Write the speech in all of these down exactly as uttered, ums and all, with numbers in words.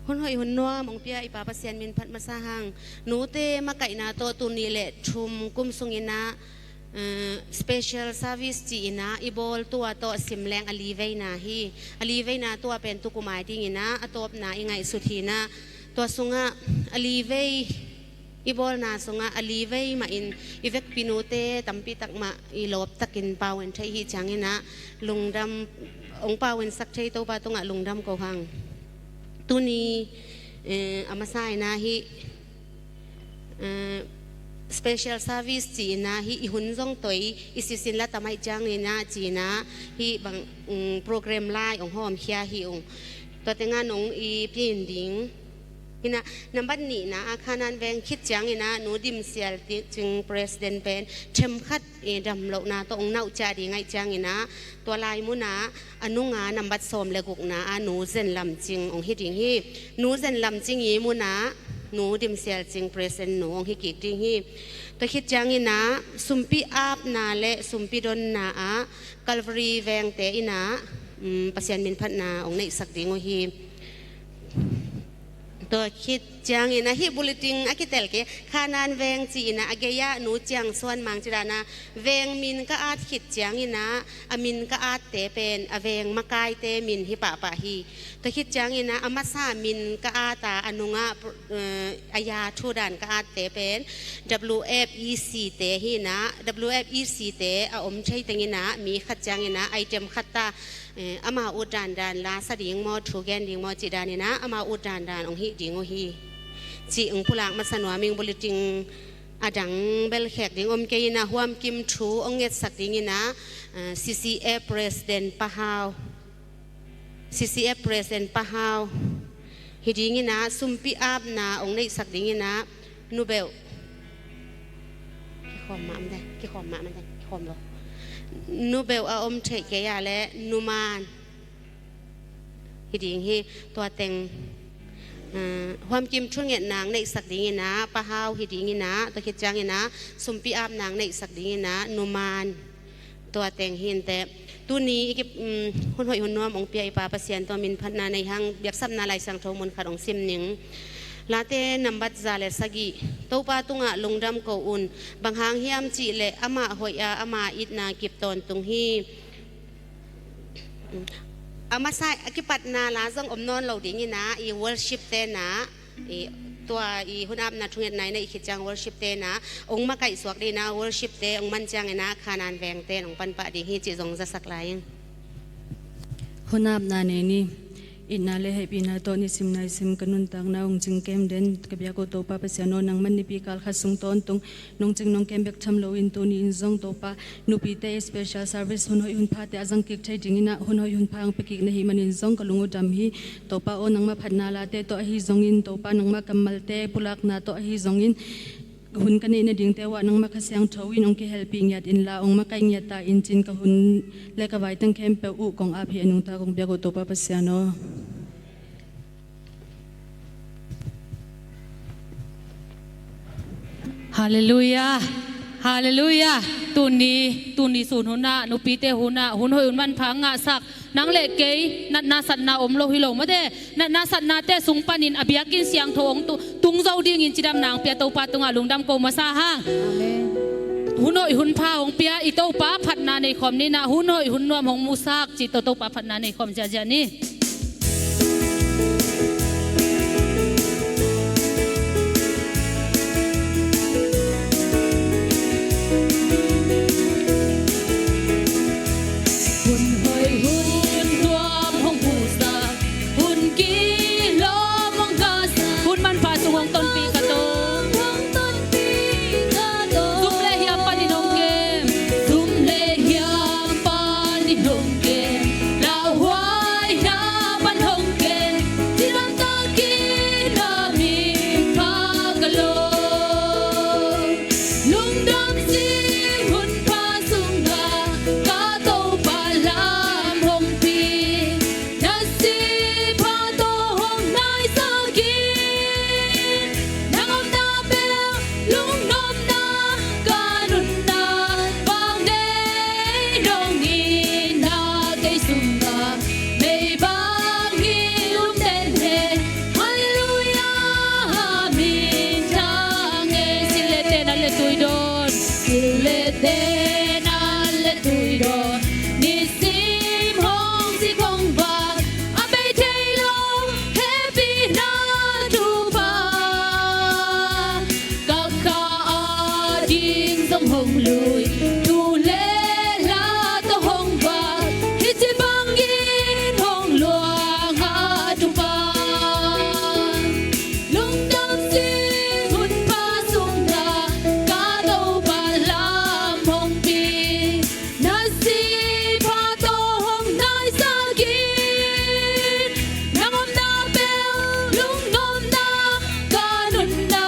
Hun hoih hun nuam hong pia i Pa Pasian min phat masa hang. Nute makaihna tawh tuni le thum kum sungin ah, eh, special service ci-in ah i bawl tua tawh sim leng a li veina hi. A li veina tua pen tukum ai dingin ah a tawpna i ngaihsut hi-in ah, tua sungah a li vei i bawlna sungah a li vei mahin i vekpi nute tampi tak mah i lawp takin pau en thei hi ciangin ah lungdam, hong pau ensak thei Topa tungah lungdam ko hang. Tuni, eh, a masa in ah hih, eh, special service ci-in ah hih i hun zong toi i sisin la tam ahih ciangin ah ci-in ah hih bang, mm, program lai hong hawmkhia hi ung. Tua tengah nong i pia in ding. Hi-in ah, nambat nihna ah Khanan veng khit ciangin ah Nu Dim Sial Cing President pen themkhat i damlohna tawh hong nauh ciah ding ahih ciangin ah, tua lai munah a nunga nambat sawm le gukna ah Nu Zen Lam Cing hong hi ding hi. Nu Zen Lam Cing i munah Nu Dim Sial Cing President nu hong hi kik ding hi. Tua khit ciangin ah sumpi apna le sumpi donna ah Calvary vengte in ah, mm, Pasian min phatna hong neihsak ding uh hi. Tua khit ciangin ah hih bulletin a kitel kei, Khanan veng ci-in ah a gei-ah Nu Ciang Suan Mang ci dan ah veng min ka at khit ciangin ah a min ka atte pen a veng makaite min hi pahpah hi. Tua khit ciangin ah a masa min ka at a, a nungah, eh, a ya thu dan ka atte pen W F E C te hi-in ah, W F E C te a om thei tengin ah mi khat ciangin ah item khat ta, eh, amau ut dandan la sa ding maw, thu gen ding maw cih danin ah amau ut dandan hong hih ding uh hi. Cih hong pulak masa nuam ing. Bulletin a dang bel khek ding om kei in ah huamkim thu hong ngetsak dingin ah, eh, C C F President Pa Hau, C C F President Pa Hau hi dingin ah sumpi apna hong neihsak dingin ah Nu Beuh, kikhawm mah mante, kikhawm mah mante, kikhawm lo. Nu Beuh a om theih kei a le Nu Man hi ding hi. Tua teng, eh, huamkim thungetna hong neihsak dingin ah Pa Hau hi dingin ah, tua khit ciangin ah sumpi apna hong neihsak dingin ah Nu Man. Tua teng hi inteh. Tuni i ki, mm, hun hoih hun nuam hong pia i Pa Pasian tawh min phatna nei hang. Biaksapna Lai Siangtho mun khat hong sim ning. Late nambat za le sagih. Topa tungah lungdam ko un. Bang hang hiam cih leh amah hoih a, ama itna kip tawntung hi. A masa a kipatna la zong om nawn lo dingin ah i worship te na, i, tua i hun apna thungetna i neih khit ciang worship te na hong makaih suak dingin ah worship te hong man ciangin ah Khanan veng te hong panpah ding hi cih zong zasak lai ing. Hun apna nei ni. Itna le hehpihna tawh nisim naisim ka nuntakna hong cing kem den ka biak uh Topa Pasian aw, nangman nipi kal khat sung tawntung nong cing nong kem bek tham loin tuni in zong Topa, nupite special service hun hoih hun phate a zang kik thei dingin ah hun hoih hun pha hong pia kik na hih manin zong ka lung uh dam hi. Topa aw, nangmah phatna late tawh ahi zongin, Topa, nangmah kammalte pulakna tawh ahi zongin, hun ka neih nadingte uh ah nangmah Kha Siangtho in hong kihelpih ngiat inla, hong makaih ngiat ta in, ci-in ka hun le ka vaiteng khempeuh uh kong ap hi. A nungta kong biak uh Topa Pasian aw. Halleluiah. Halleluiah. Tuni, tuni sun hunah, nupite hunah, hun hoih hun manpha ngahsak nang le kei natna satna om lo hi lo mate. Natna satnate sung panin a biakinn siangtho hong tu, tung zo dingin cidamna hong pia Topa tungah lungdam ko masa hang. Amen. Hun hoih hun pha hong pia i Topa phatna nei khawm ni nah, hun hoih hun nuam hong musak ci tawh Topa phatna nei khawm ziahziah ni. Hun hoih hun nuam hong musak, hun kilawm hong kasa, hun manpha sung hong tonpih ka tawh. Zum le hiam panin hong kem, zum le hiam panin hong kem, lauhuaina hong lui, tu le la tawh hong vak, hih ci bangin hong luang a Topa. Lungdam sing hun pha sungah ka Topa lam hong pi. Na sih pha tawh hong naisakin, nang omna peuh lungnopna ka nunna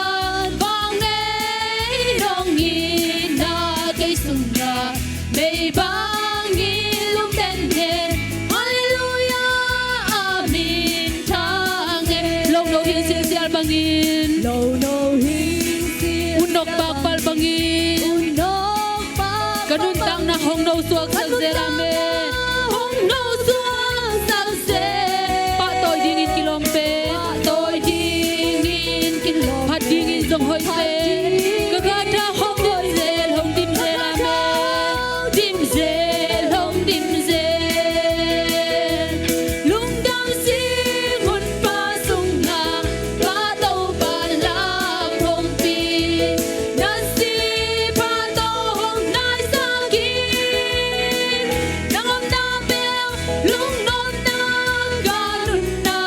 bang ei, nong itna kei sungah mei bangin lungden hen. Halleluiah, a minthang e. Lungno hi silsial bangin, lungno hi silsial, un nok bak pal bangin, un nok bak pal bangin ka nuntakna hong no suaksak zel, amen. Hong no suaksak zel. Pahtawi dingin kilawm pen, pahtawi dingin kilawm, phat dingin zong hoih pen. Ka gata hong dim zel, hong dim zel, amen. Dim zel, hong dim zel. Lungdam sing hun pha sungah ka Topa lam hong pi. Na sih pha tawh hong naisakin, nang omna peuh lungnopna ka nunna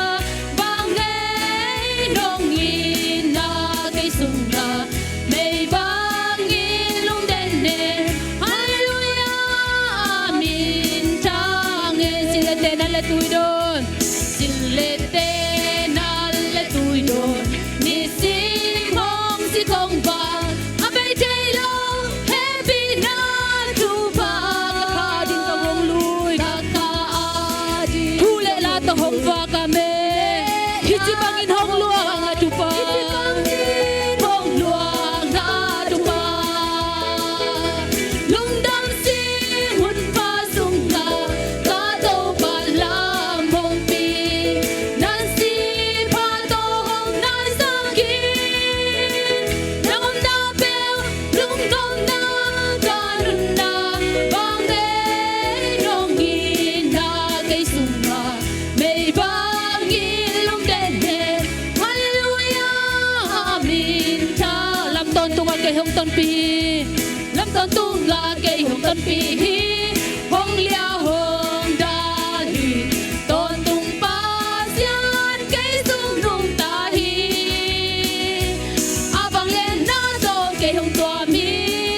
bang ei, nong itna kei sungah mei bangin lungden hen. Halleluiah, a minthang e. Silete nal le tui dawn, silete nal le tui dawn, nisim hong si kong vak, a bei thei lo hehpihna thupha. Ka kha ading zong hong lui, ka kha ading thu le la tawh hong vak, amen. Hih ci bangin hong luang a Topa, hong luang a Topa. Lungdam sing hun pha sungah ka Topa lam hong pi. Na sih pha tawh hong naisakin, nang omna peuh lungnopna ka nunna bang ei, nong itna kei sungah mei bangin lungden hen. Halleluiah, a minthang. Lam tawntungah kei hong tonpih hi. Lam tawntungah kei hong tonpih hi. Hong liah hong dal hi. Tawntung Pasian kei sung nungta hi. A vangliatna tawh kei hong tuam hi.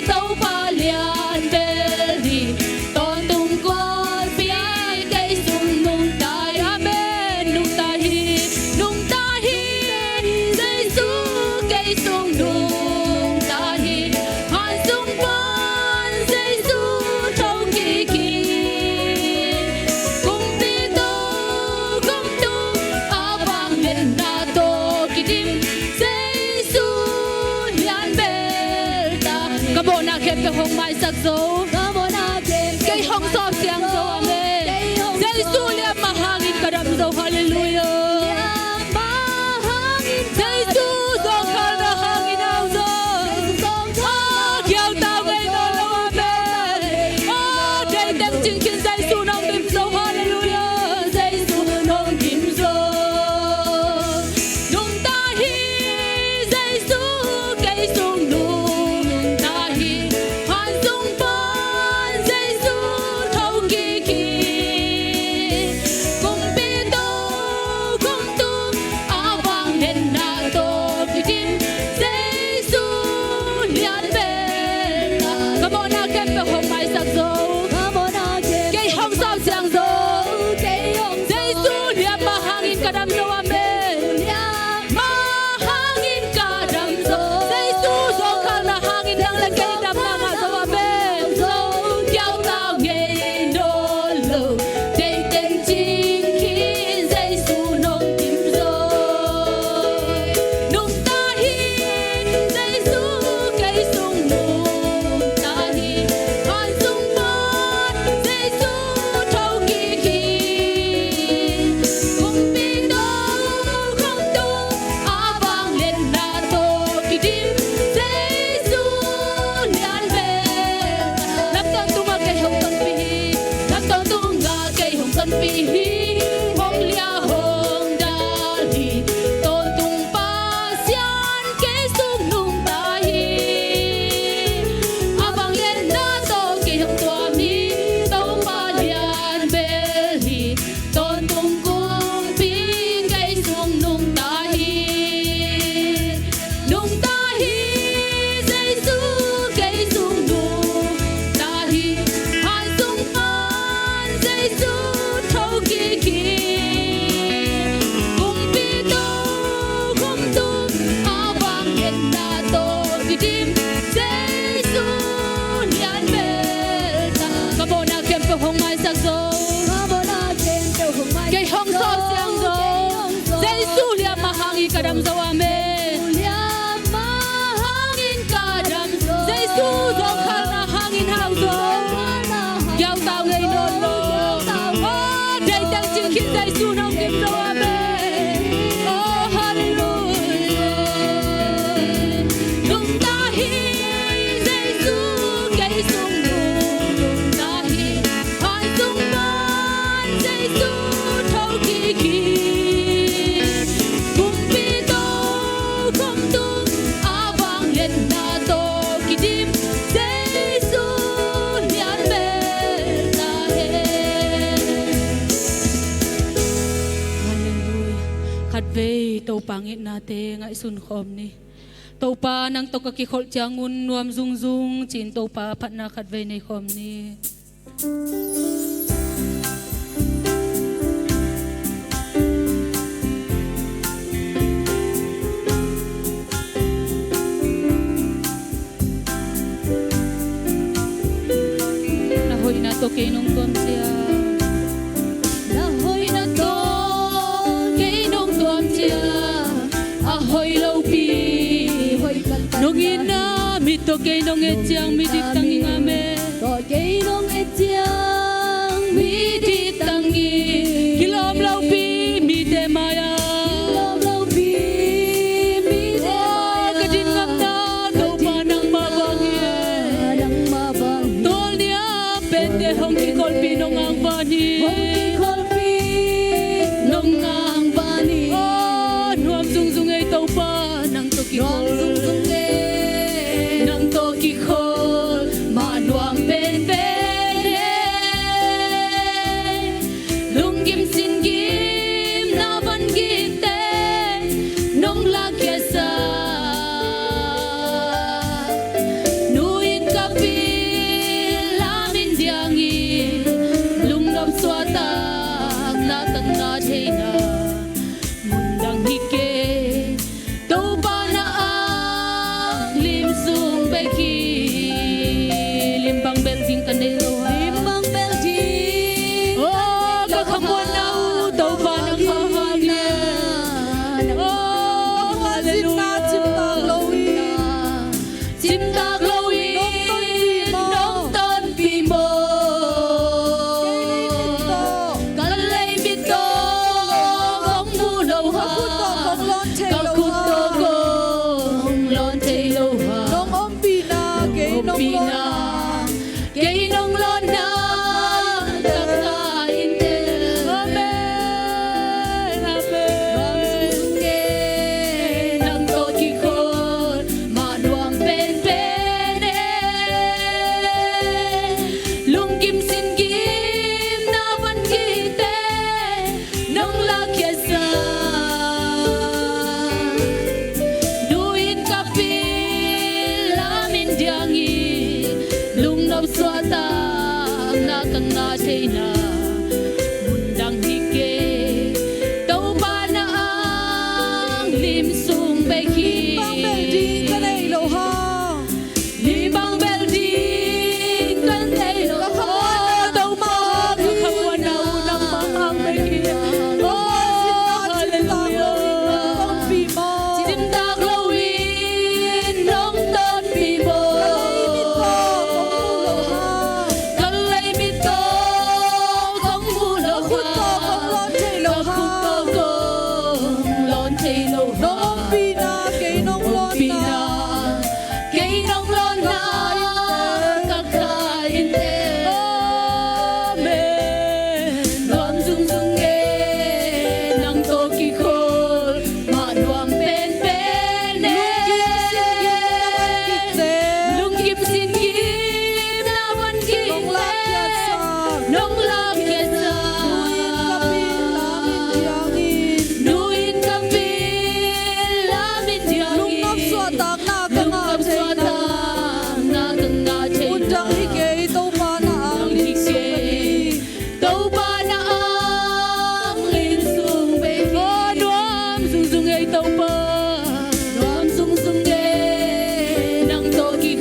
Topa lian bel hi. Tawntung Khualpi kei sung nungta hi. Amen. Nungta hi. Nungta hi. Jesu kei sung nungta hi. Han sung pan Jesu thokik hi. Kumpi tawh kong tung, a vangliatna tawh kidim, Jesu lian bel ta hi. Ka mawhna khempeuh hong maisak zo, ka mawhna khempeuh kei hong sawp siang zo, amen. Jesu liamma hangin ka dam zo, halleluiah. Jesu zawngkhalna hangin au zo. A kiautau ngei nawn lo, amen. A deiteng cing khin Jesu nong dim zo, halleluiah. Jesu nong dim zo. Nungta hi, Jesu kei sung nungta hi. Han sung pan Jesu thokik hi. Kumpi tawh kong tung, a vangliatna tawh kidim, Jesu lian bel ta hi. Ka mawhna khempeuh hong maisak zo, ka mawhna khempeuh kei hong sawp siang zo, kei hong sawp siang zo. Jesu liamma hangin ka dam zo, amen. Liamma hangin ka dam zo. Jesu zawngkhalna hangin nang le kei damna ngah zo, amen. Kiautau ngei nawn lo. Deiteng cing khin Jesu nong dim zo. Nungta hi, Jesu kei sung nungta hi. Han sung pan Jesu thokik hi. Kumpi tawh kong tung, a vangliatna tawh kidim, Jesu lian bel. Lam tawntungah kei hong tonpih hi. Lam tawntungah kei hong tonpih hi. Hong liah hong dal hi. Tawntung Pasian kei sung nungta hi. A Kidim Jesu nian bel ta. Ka mawhna khempeuh hong maisak zo. Ka mawhna khempeuh hong maisak zo. Kei hong sawlsiang zo. Kei hong sawlsiang zo. Jesu liamma hangin ka dam zo, amen. Jesu liamma hangin ka dam zo. Jesu zawhkhalna hangin hau zo. Zawhkhalna hangin giautau ngei nawn lo. Giautau ngei nawn lo. Aw, deih teng cing khin Jesu nong gim zo, amen. Aw, halleluiah. Lungta hi Jesu kei sung, lungta hi. Hai sung pan Jesu tho kik hi. Kumpi tokhom tung a vangliatna tawh kidim Jesu nian bel ta hen. Halleluiah. Khatvei Topa ngitnate ngaihsun khawm ni. Topa, nang tawh ka kikholh ciangun nuam zungzung ci-in Topa phatna khatvei nei khawm ni. Na hoihna tawh kei nong tuam ciang. Na hoihna tawh kei nong tuam ciang. A hoih lopi. Hoih khat nong itna mit tawh kei nong et ciang mi diktang ing, amen. Tawh kei nong et ciang mi diktang ing. Kilawm lopi mite mai-ah. Kilawm lopi mite mai-ah. Aw, ka din ngamna Topa nangmah bang hi. Nangmah bang hi. Tawlni a pente hong kikholhpih nong angvan hi. Hong kikholhpih nong angvan hi. Aw, nuam zungzung ei Topa nang tawh kikholh. Nuam zungzung ei. Nang tawh kikholh mah nuam penpen ei. Lunggim singgim na van gikte nong lakkhiatsak. Nu-in ka pil lam in diang in lungnop suahtakna ka ngah theihna mun dang hi kei. Topa na ang lim sung bek hi. Lim bang bel ding ka nei lo a. Lim bang bel ding. Oh, ka khamuanna uh Topa nangmah hi. Oh, halleluiah. Cimtak lo in. Cimtak lo in nong tonpih maw. Ka leimit tawh kong mu lo ha. Ka khut tawh kong lawn thei lo ha. Nong ompihna kei nong lawnna. Kei nong lawnna taktak in tel. Amen. Amen. Nang tawh kikholh mah nuam penpen e. Lunggim singgim na van gikte nong lakkhiatsak. Nu-in ka pil lam in diang in lungnop suahtakna ka ngah theihna mun dang hi kei. Topa na ang lim sung bek hi. Lim bang bel ding ka nei lo ha. Lim bang bel ding ka nei lo ha. Topa ka khamuanna uh nangmah hang bek hi. Oh, halleluiah. Cimtak lo in nong tonpih maw. Ka leimit tawh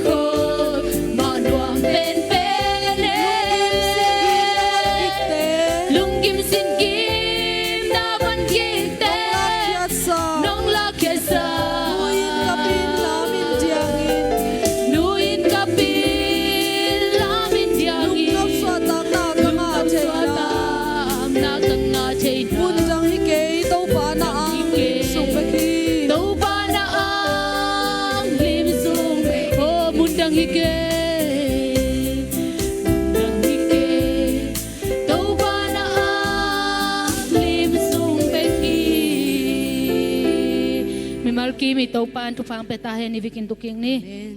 Khol mah nuam penpen e. Lunggim sin gimna van kikte. Nong lakkhiatsa. Nu-in ka pin lam in diangin. Nu-in ka pin lam in diangin. Lungnuam suahtakna ka ngah theihna. Lungnuam suahtakna ka ngah theihna. Mundang hi kei, Topa na ang lim sung bek hi. Topa na ang lim sung bek. Oh, mundang hi kei. Mundang hi kei. Topa na ang lim sung bek hi. Mimal kim i Topa in thupha pia ta hen, i vikin tu kik ni. Amen.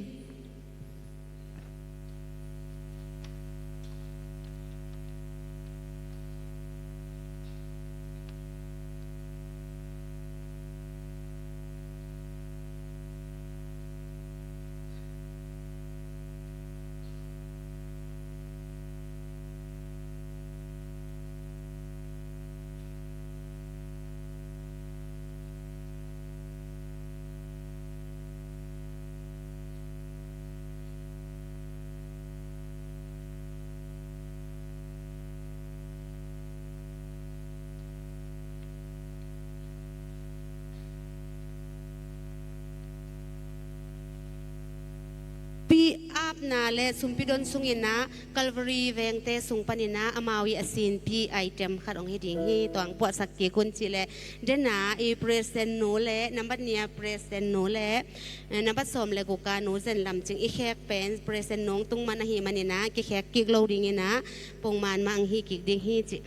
Pi apna le sumpi don sungin ah Calvary vengte sung panin ah amau i a sinpi item khat hong hi ding hi. Tua hong puahsak kik un cih leh, den a i president nu le nambat nih a president nu le, eh, nambat sawm le guk a nu Zen Lam Cing i khek pen president nu hong tung man ahih manin ah kikhek kik lo dingin ah pongman mah hong hi kik ding hi cih.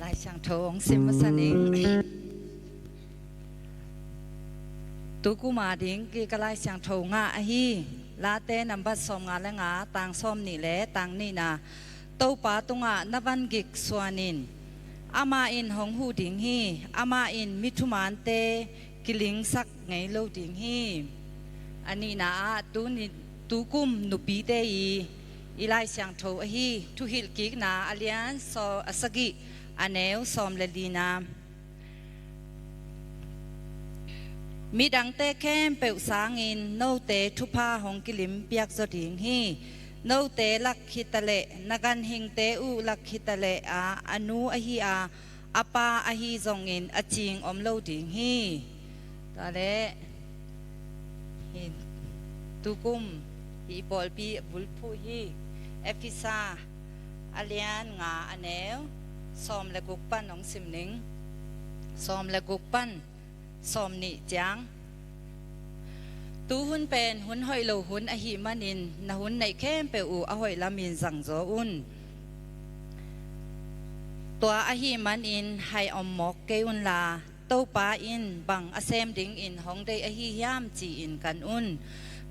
Lai Siangtho hong sim masa ning. Tukum a ding kik a Lai Siangtho nga ahi, Late nambat sawmnga le nga, tang sawmnih le tang nihna. Topa tungah na van gik suan in, amah in hong huh ding hi. Amah in mi thumaante kilingsak ngei lo ding hi. A nihna ah, tu ni, tukum nupite i, i Lai Siangtho ahi, Thuhilhkikna a lian saw, a sagih, a neu sawm le lina. Midangte khempeuh sangin note thupha hong kilim piak zaw ding hi. Note lak hi ta leh, na ganhingte uh lak hi ta leh a, a nu ahi a, a pa ahi zongin a cing om lo ding hi. Tua leh, hi, tukum, hi pawlpi a bulphuh hi. Efesa a lian nga, a neu sawm le guk pan hong sim ning. Sawm le guk pan sawmnih ciang. Tu hun pen hun hoih lo hun ahih manin, na hun neih khempeuh uh a hoih lamin zangzaw un. Tua ahih manin hai om mawk kei unla, Topa in bang a sem dingin hong deih ahi hiam ci-in kan un.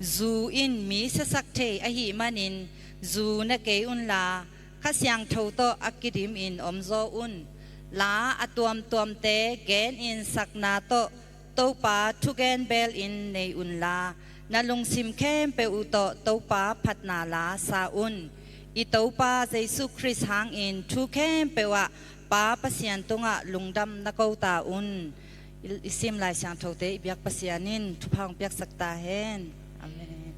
Zu in mi siasak thei ahih manin, zu ne kei unla, Kha Siangtho tawh a kidimin omzaw un. La a tuamtuamte genin sakna tawh Topa thugen belin nei unla, na lungsim khempeuh uh tawh Topa phatna la sa un. I Topa Jesu Khrist hangin thu khempeuh ah Pa Pasian tungah lungdam na ko ta un. I, i sim Lai Siangthote i biak Pasian in thupha hong piaksak ta hen. Amen.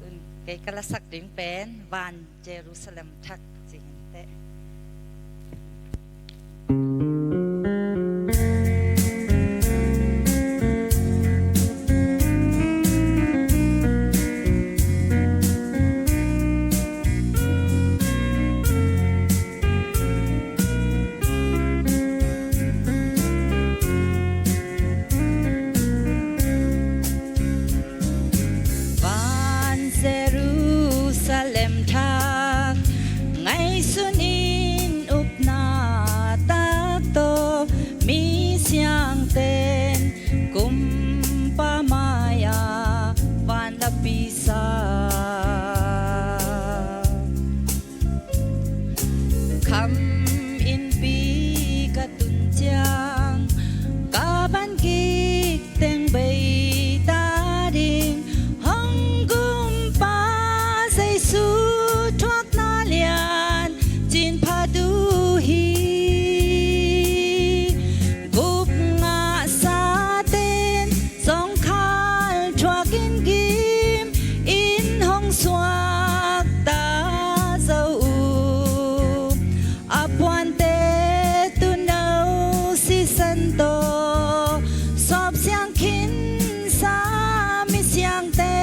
Tun kei ka lasak ding pen Van Jerusalem Thak ci hi inteh. Van Jerusalem Thak, ngaihsun in upna tak tawh, mi siangten kumpa mai-ah van lakpi sa. Kham innpi ka tun ciang, ka van kik teng bei ta ding, hong gumpa Jesu thuakna lian cin phat uh hi. Gupngah saten zong khal thuakin gim in hong suakta zo uh. A puante tuuno sisan tawh sawp siang khinsa mi siangte,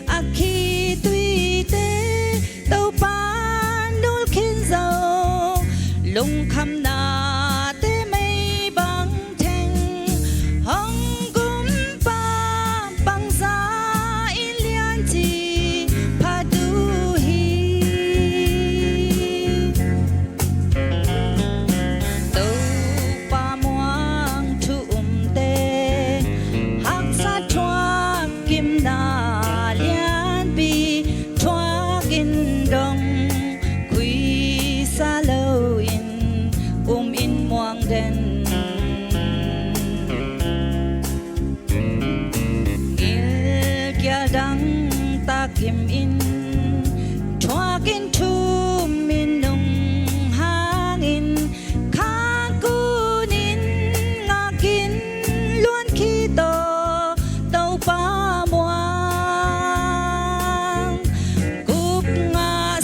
a khitui te Topa nul khin zo, lungkhamnate mei bang theng, hong gumpa bangza in lian cih phat uh hi. Topa muang thu umte, haksa thuak kimna lianpi thuakin dong, khuisa loin um in muang den. Gilkial dang tak kim in, thuakin thum in nung hangin, khang kunin ngakin luan khit aw, Topa muang. Gupngah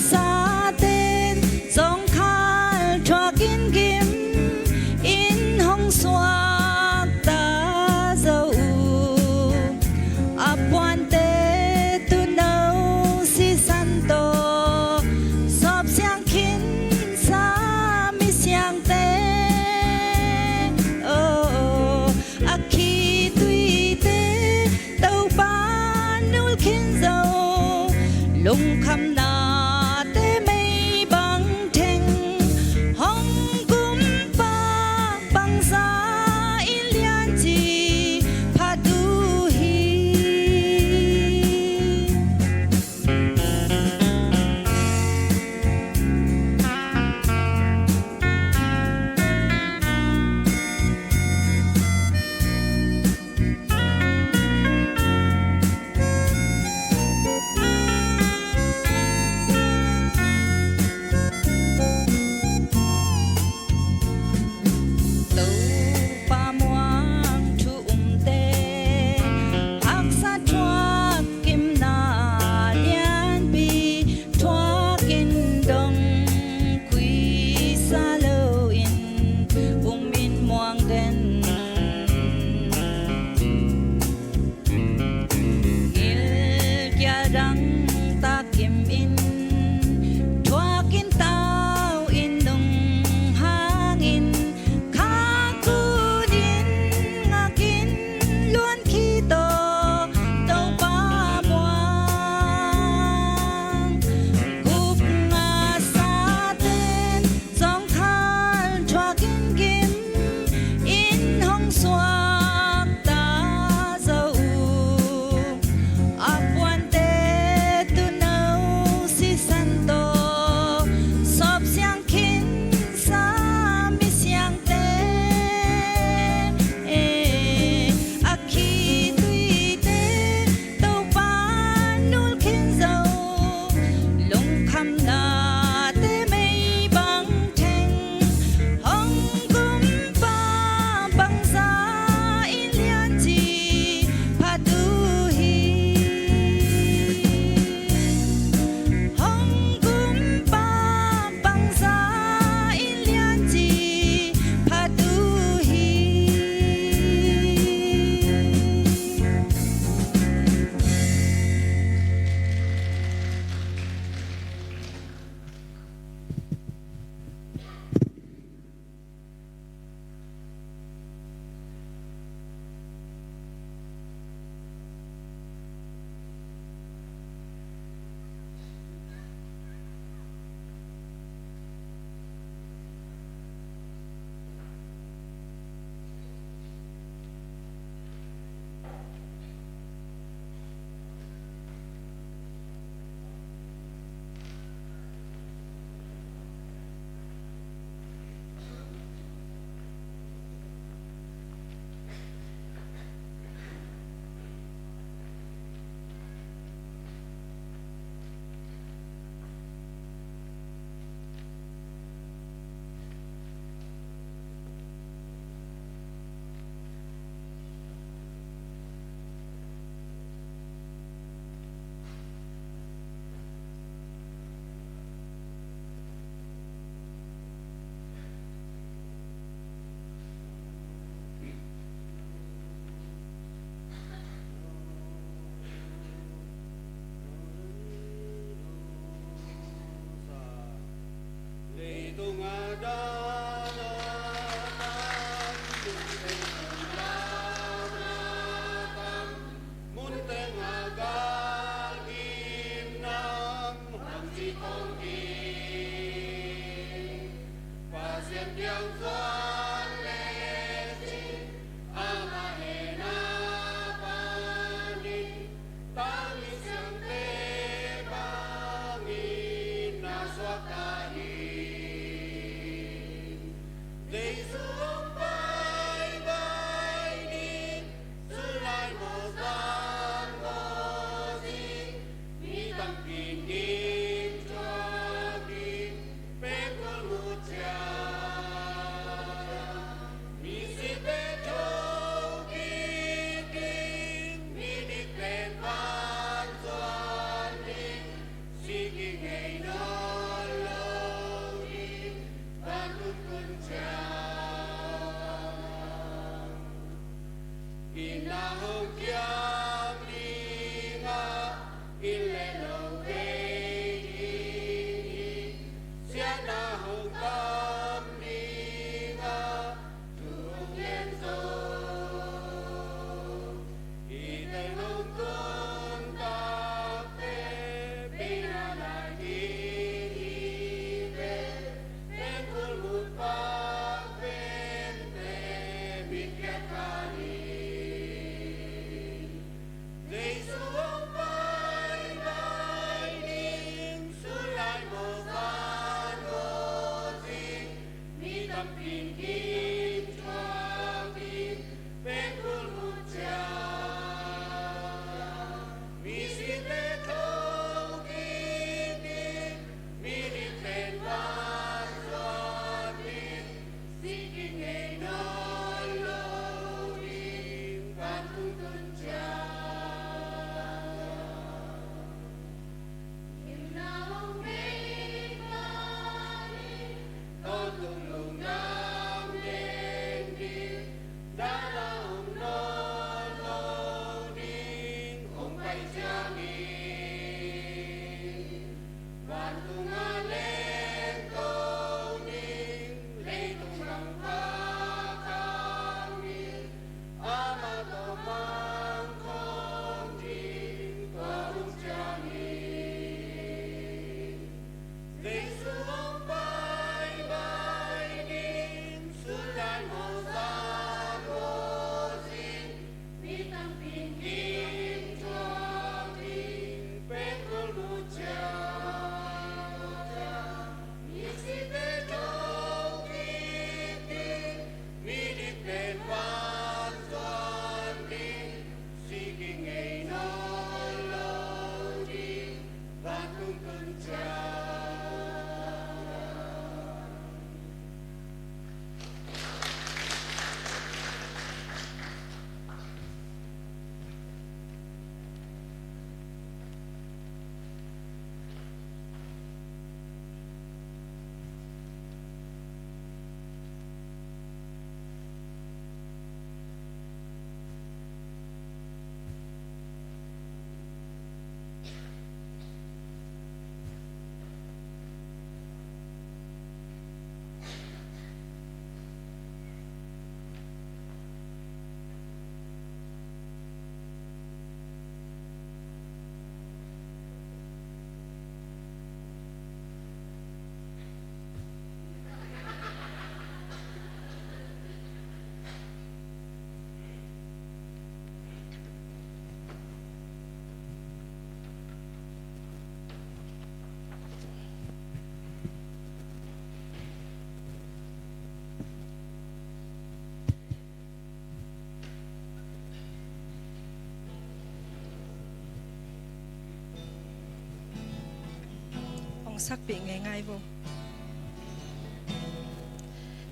Hong sakpih ngeingai vo.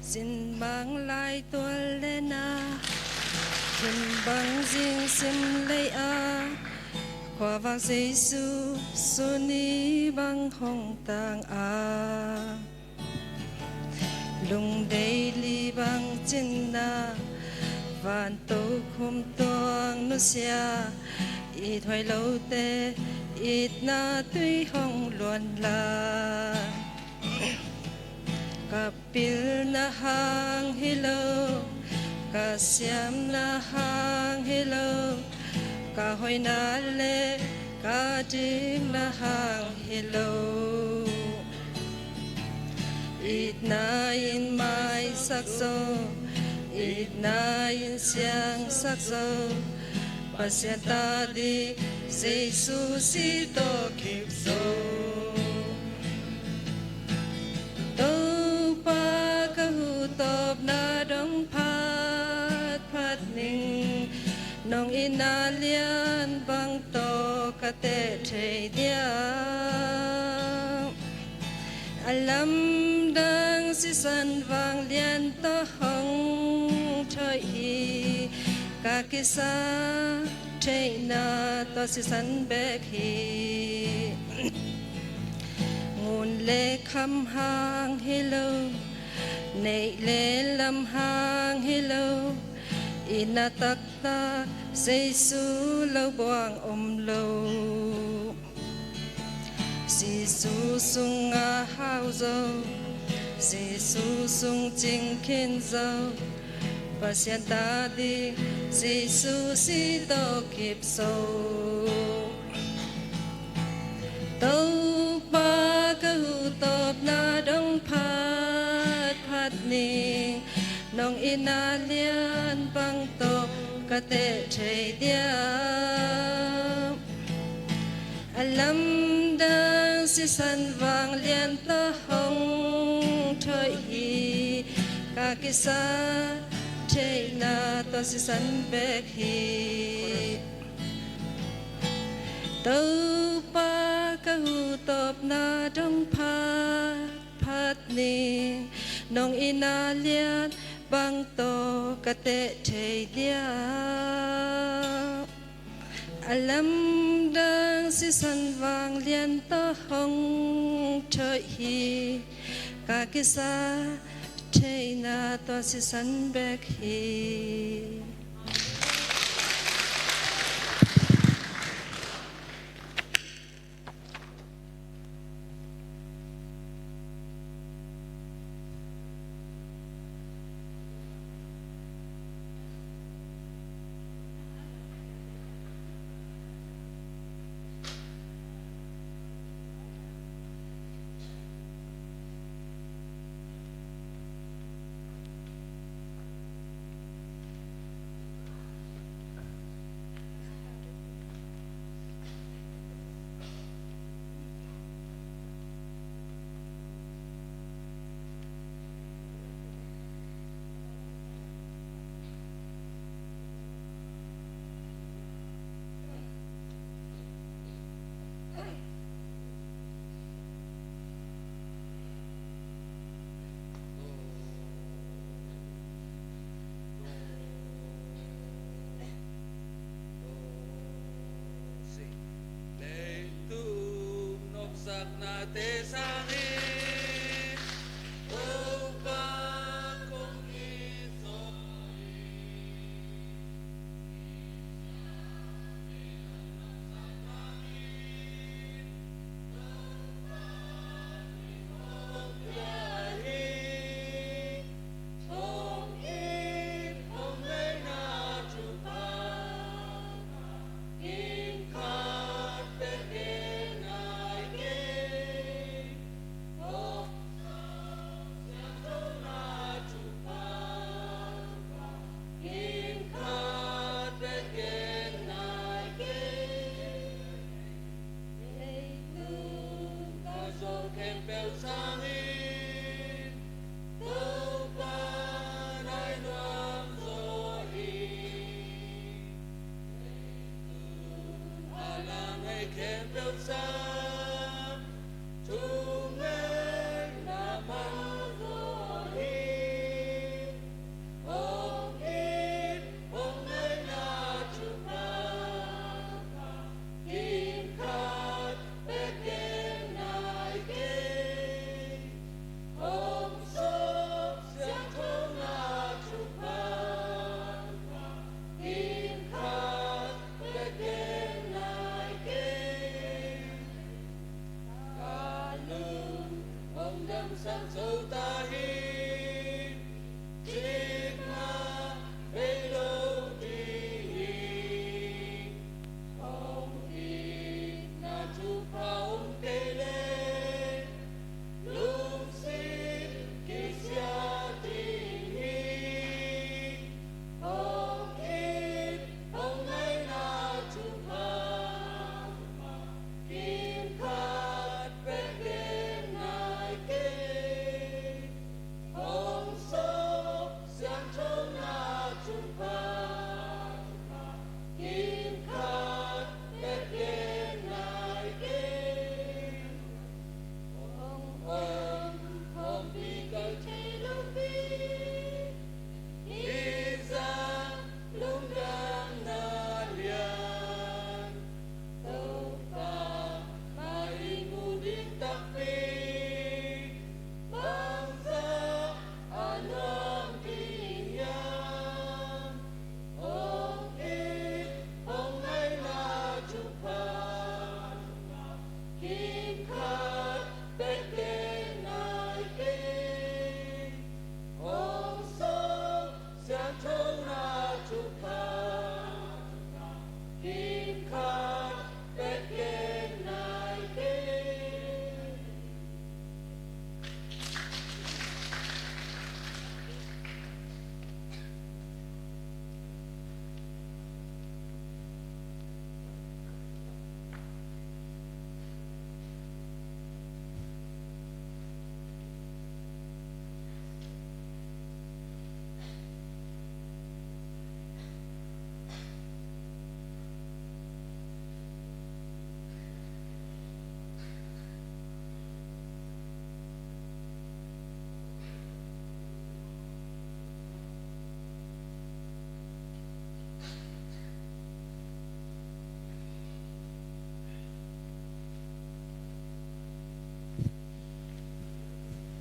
Sin bang lai tual lena, hin bang zing sim lei a, khuavak Jesu suni bang hong tang a. Lungdei li bang cinna, vanto khum tuang nusia, it huai lote, itna tui hong luan la. Ka pilna hang hi lo, ka siamna hang hi lo, ka hoina le ka dikna hang hi lo. Itna in maisak zo, itna in siangsak zo, Pasian ta ding Jesu si tawh kip zo. Topa ka hu tawpna dong phat phat ning, nong itna lian bang tawh ka teh thei diam. A lamdang sisan vanglian tawh hong thoih hi, ka kisa theihna tawh sisan bek hi. Ngun le kham hang hi lo, neih le lam hang hi lo, itna taktak Jesu lo buang om lo. Jesu sungah hau zo, Jesu sung cing khin zo, Pasian ta ding Jesu si tawh kip zo. Topa ka hu tawpna dong phat phat ning, nong itna lian bang tawh ka teh thei diam. A lamdang sisan vanglian tawh hong thoih hi, ka kisa theihna tawh sisan bek hi. Topa ka hu tawpna dong phat phat ning, nong itna lian bang tawh ka teh thei diam. A lamdang sisan vanglian tawh hong thoih hi, ka kisa theihna tawh sisan bek hi.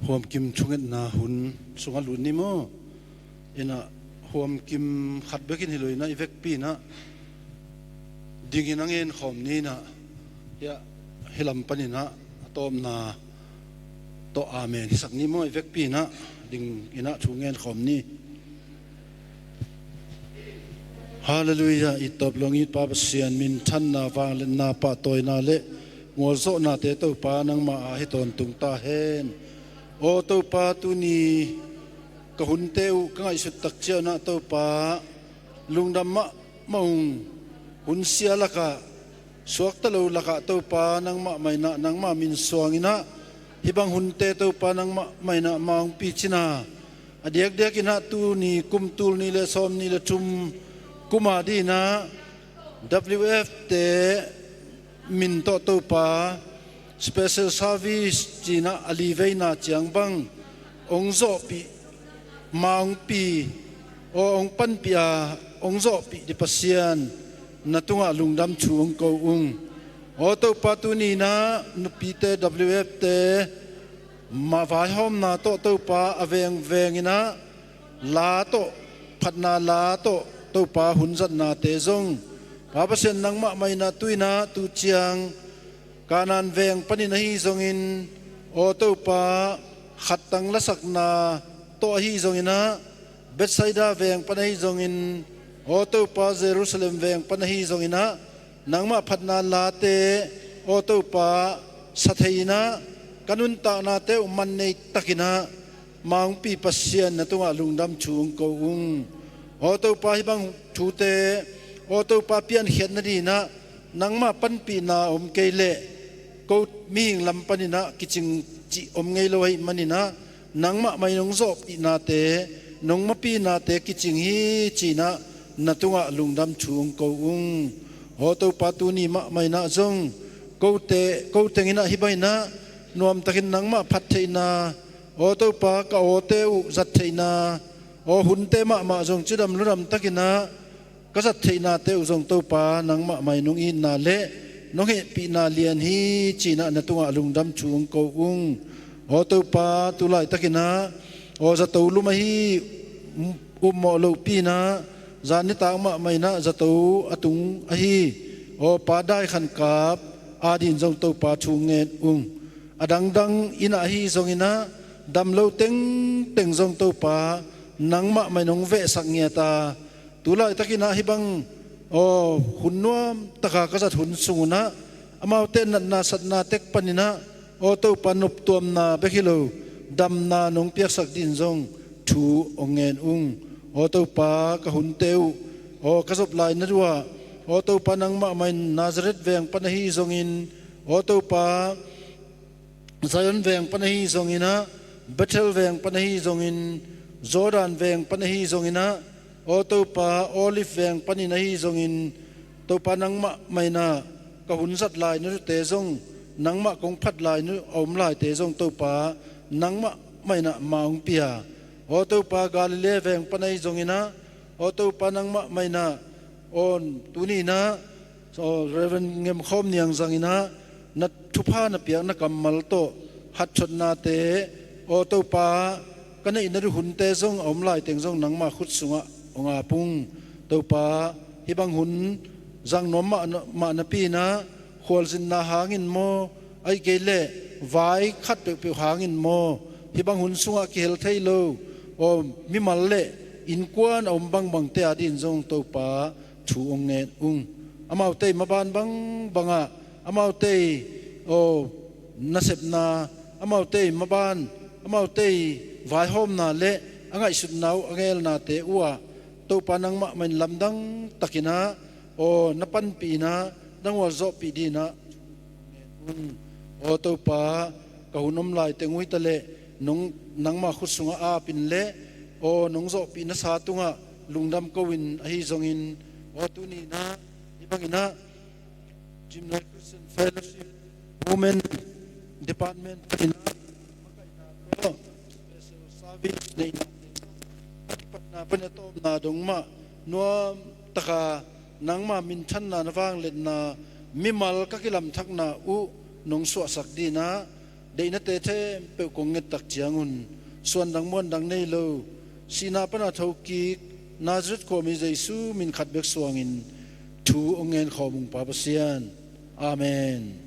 Huamkim thungetna hun sungah lut ni maw? Inah huamkim khat bekin hi lo inah i vekpi inah dingin a ngen khawm ni inah, hiah, hi lam panin ah a tawpna tawh amen hisak ni maw? I vekpi inah dingin ah thu ngen khawm ni. Halleluiah. I tawp long i Pa Pasian, minthanna, vangliatna, pahtawina le mualzawhnate Topa nangmah ah hi tawntung ta hen. Aw Topa, tuni ka hunte uh ka ngaihsut tak cianah Topa, lungdam mahmah ung. Hun sia lakah, suakta lo lakah Topa nangmah mah inah, nangmah min suang inah, hih bang hunte Topa nangmah mah inah mawngpi cina. A diakdiak inah tuni kum tul nih le sawm nih le thum kum a dinah W F te min tawh Topa special service cinah a li veina ciang bang hong zawhpih, ma hong pi, aw hong panpih a hong zawhpih dih Pasian, na tungah lungdam thu hong ko ung. Aw Topa, tuni-in ah nupite, W F te, mah vaihawmna tawh Topa, a vengveng in ah la tawh, phatna la tawh Topa, hun zatnate zong, Pa Pasian, nangmah mah in ah tu-in ah tu ciang Kanaan veng panin ahi zongin, aw Topa, khattang lasakna tawh ahi zongin ah, Bethsaida veng pan ahi zongin, aw Topa, Jerusalem veng pan ahi zongin ah, nangmah phatna late, aw Topa, sa thei-in ah, ka nuntaknate uh man nei takin ah, Mangpi Pasian, na tungah lungdam thu hong ko ung. Aw Topa, hih bang thute, aw Topa, piankhiat nadingin ah, nangmah panpihna om kei leh, ko mihing lam panin ah kicing cih om ngei lo ahih manin ah, nangmah mah in hong zawhpihnate, nong mapihnate kicing hi ci-in ah, na tungah lungdam thu hong ko ung. Aw Topa, tuni mahmah in ah zong, kote, ko teng in ah hih bang in ah, nuamtakin nangmah phat theihna, aw Topa, ka awte uh zat theihna, aw hunte mahmah zong cidam ludam takin ah, ka zat theihnate uh zong Topa, nangmah mah in hong itna le nong hehpihna lian hi ci-in ah, na tungah lungdam thu hong ko ung. Aw Topa, tu laitakin ah, aw zato lum ahi, um, upmawh lohpi-in ah, zan nitak mahmah in ah zato a tung ahi, aw Pa Dai Khan Kap adingin zong Topa, thu ngen ung. A dangdang in ah ahi zongin ah, dam lo tengteng zong Topa, nangmah mah in hong vehsak ngiat a, tu laitakin ah hih bang, aw, hun nuamtaka ka zat hun sung un ah, amaute natna satna tek panin ah, aw Topa, noptuamna bek hi lo, damna nong piaksak dingin zong thu hong ngen ung. Aw Topa, ka hunte uh, aw, ka zop lai na duh a, aw Topa, nangmah mah in Nazareth veng pan ahi zongin, aw Topa, Zion veng pan ahi zongin ah, Bethel veng pan ahi zongin, Jordan veng pan ahi zongin ah, aw Topa, Olive veng panin ahi zongin, Topa, nangmah mah in ah ka hun zat lai na duhte zong, nangmah kong phat lai na duh a om laite zong Topa, nangmah mah in ah ma hong pia. Aw Topa, Galilee veng pan ahi zongin ah, aw Topa, nangmah mah in ah, aw tuni-in ah, aw Reverend Ngem Khawm Niang zangin ah, na thupha na piakna kammal tawh, hatthotnate, aw Topa, ka neih na duh hunte zong a om laiteng zong nangmah khut sungah hong ap ung. Topa, hih bang hun zang nuam mah, mah napi-in ah, khualzinna hangin maw, ahih kei leh vai khat peuhpeuh hangin maw, hih bang hun sungah kihel thei lo, aw mimal le innkuan a om bangbangte adingin zong Topa, thu hong ngen ung. Amaute ii maban bangbangah, amaute ii, aw, nasepna, amaute ii maban, amaute ii vaihawmna le a ngaihsutna uh, a ngelnate uhah, Topa, nangmah mah in lamdang takin ah, aw, na panpih in ah, na gualzawhpih dingin ah, aw Topa, ka hun om laiteng uh hi ta leh, nong, nangmah khut sungah ap in le, aw, nong zawhpih nasa tungah lungdam ko-in ahi zongin, aw, tuni-in ah, hih bangin ah, Gymnoi Christian Fellowship Women Department panin ah, makaihna tawh special service neihna, a kipatna panin a tawpna dong mah nuamtaka nangma minthanna, na vangliatna, mimal ka kilamthakna uh nong suahsak dingin ah, deihnate khempeuh kong nget tak ciangun, suandang muandang nei lo, sihna pana thokik Nazareth khuami Jesu min khat bek suangin thu hong ngen khawm ung, Pa Pasian. Amen.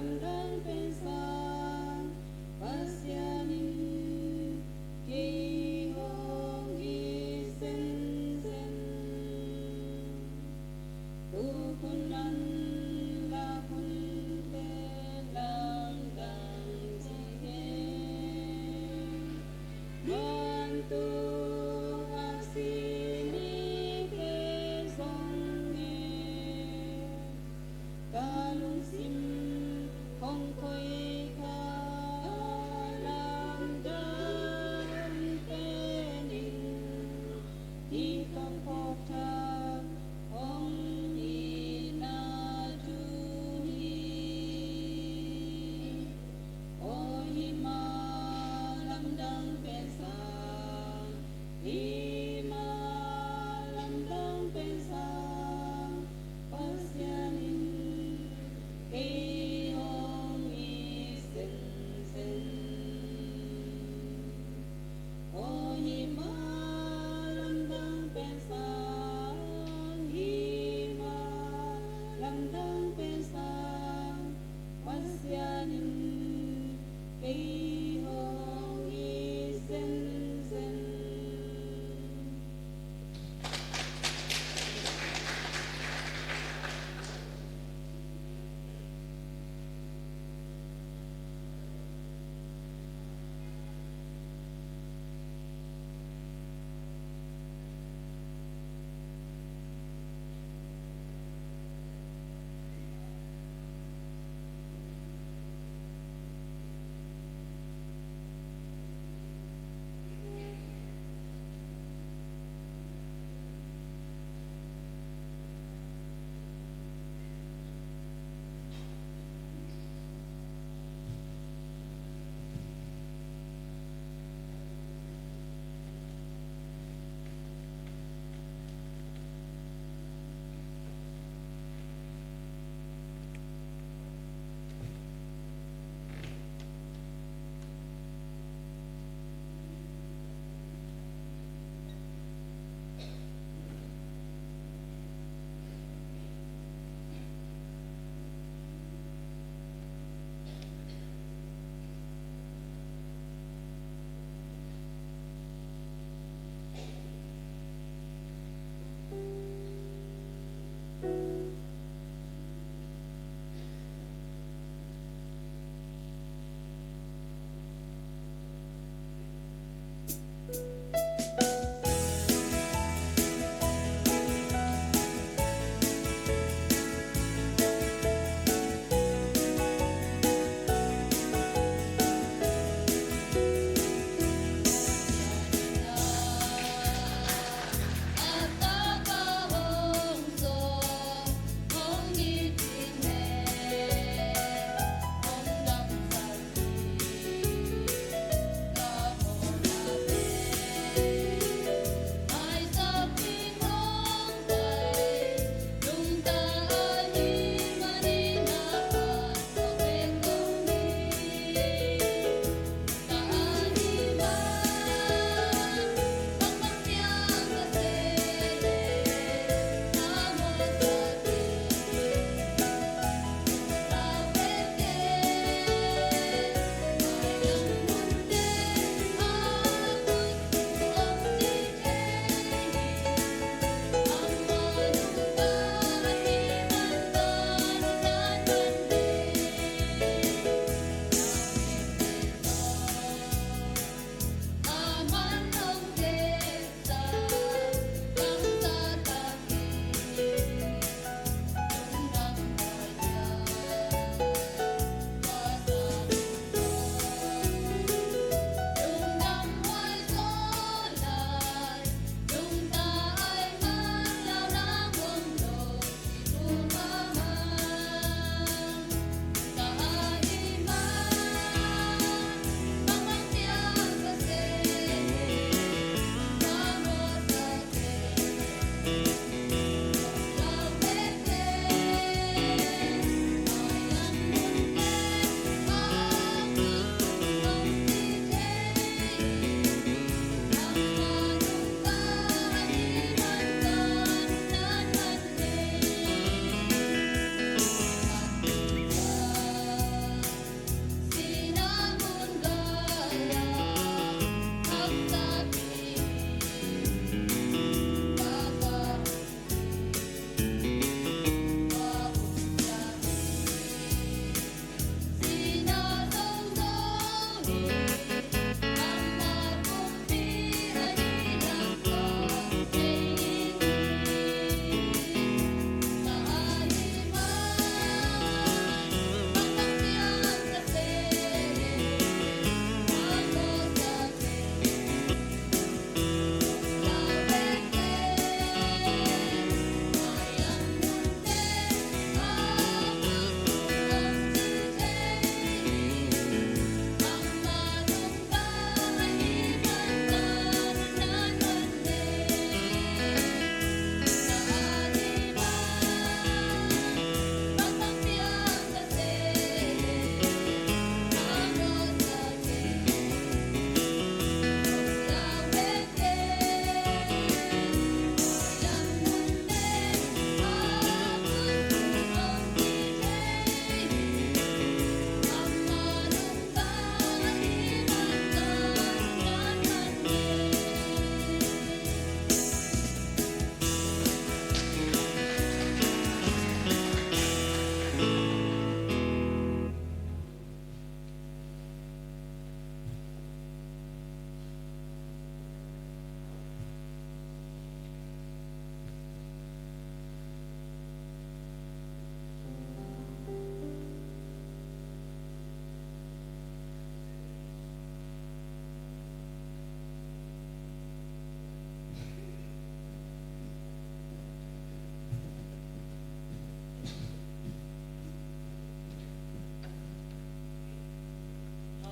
Lamdang pen sang Pasian in kei hong it zenzen. Tuk hun nang lak hunte lamdang ci hi. Vantung a si nite zong hi. Ka lungsim hong koih kha, lamdang pen in hih ka phawk thak hong itna thu hi. Aw, hih ma lamdang pen sang, hih ma lamdang pen sang Pasian in kei hong it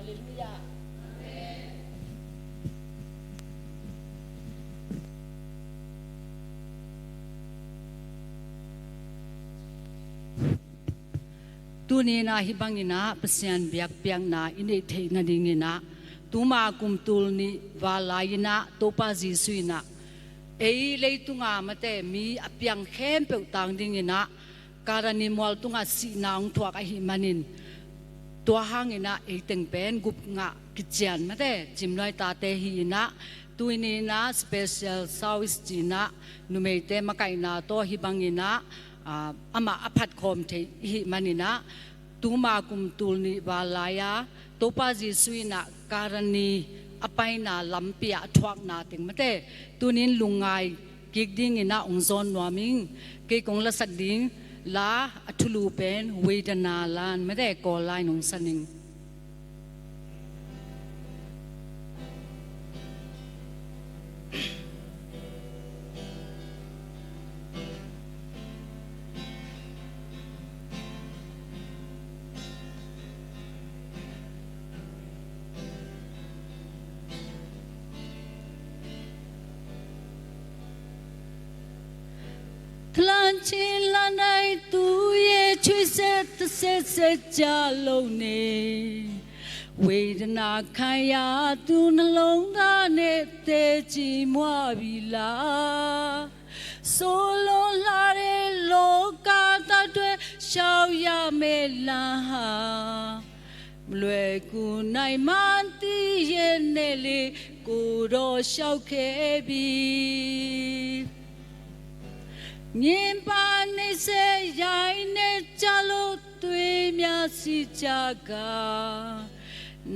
Halleluiah. Tuni-in ah hih bangin ah Pasian biakpiakna i neih theih nadingin ah, tuma kum tul nih val lai-in ah Topa Jesuh in ah ei leitunga mate mi a piang khempeuh tang dingin ah Kalvari mual tungah sihna hong thuak ahih manin, tua hangin ah ei teng pen gupngah kician mate Cimnuai tate hi-in ah, tuni-in ah special service ci-in ah numeite makaihna tawh hih bangin ah, ah, amah a phatkhawm thei i hih manin ah, tuma kum tul nih val lai-a Topa Jesuh in ah Kalvari a paina lampi ah a thuakna teng mate tuni-in lungngai kik dingin ah hong zawn nuam ing. Kei kong lasak ding la a thulu pen Vedana la-in mate Kawl la-in hong sa ning. Thalan cin lan ai tu ye chui set set set ca lo ne. Vedana khaya tu na long da ne te ci mwa bi la. Solo la re lo ka ta twe shao ya me la ha. မလွယ်ကူနိုင်မှန်းသိရဲ့နဲ့လေ ကိုယ်တော်လျှောက်ခဲ့ပြီ။ ငြင်းပန်းနှိပ်စက်ရိုက်နှက်ကြလို့သွေးများစီးကြက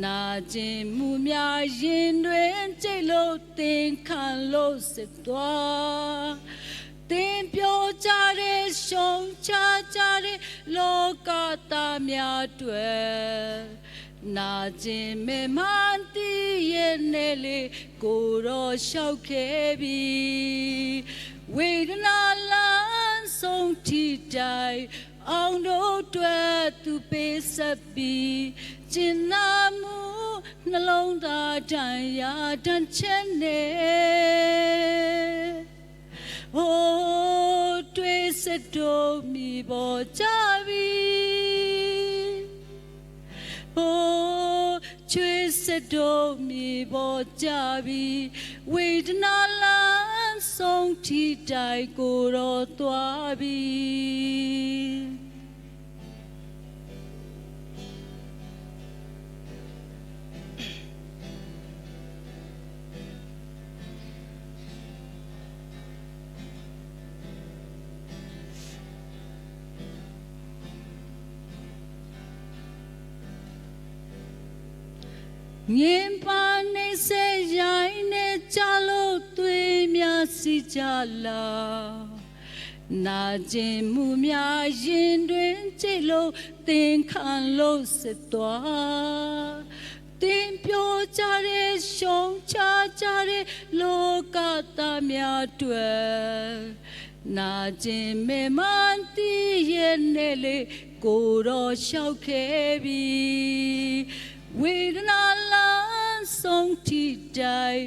နာကျင်မှုများရင်တွင်ကျိတ်လို့သင်ခံလို့စစ်သွား။ သင်ပြောကြတဲ့ရှုံချကြတဲ့လောကသားများအတွက် နာကျင်မဲ့မှန်းသိရဲ့နဲ့လေ ကိုယ်တော်လျှောက်ခဲ့ပြီ။ ဝေဒနာလမ်းဆုံးထိတိုင် အောင်တို့အတွက်သူပေးဆက်ပြီး၊ ကျဉ်းနာမှုနှလုံးသားဒဏ်ရာဒဏ်ချက်နဲ့ အိုး တွေ့စက်တို့မြေပေါ်ကျပြီ။ အိုး ချွေးစက်တို့မြေပေါ်ကျပြီ။ ဝေဒနာလမ်းဆုံးထိတိုင်ကိုယ်တော်သွားပြီ။ ငြင်းပန်းနှိပ်စက်ရိုက်နှက်ကြလို့သွေးများစီးကြလာ။ နာကျင်မှုများရင်တွင်ကျိတ်လို့သင်ခံလို့စစ်သွား။ သင်ပြောကြတဲ့ရှုံချကြတဲ့လောကသားများအတွက် နာကျင်မဲ့မှန်းသိရဲ့နဲ့လေ ကိုယ်တော်လျှောက်ခဲ့ပြီ။ ဝေဒနာလမ်းဆုံးထိတိုင်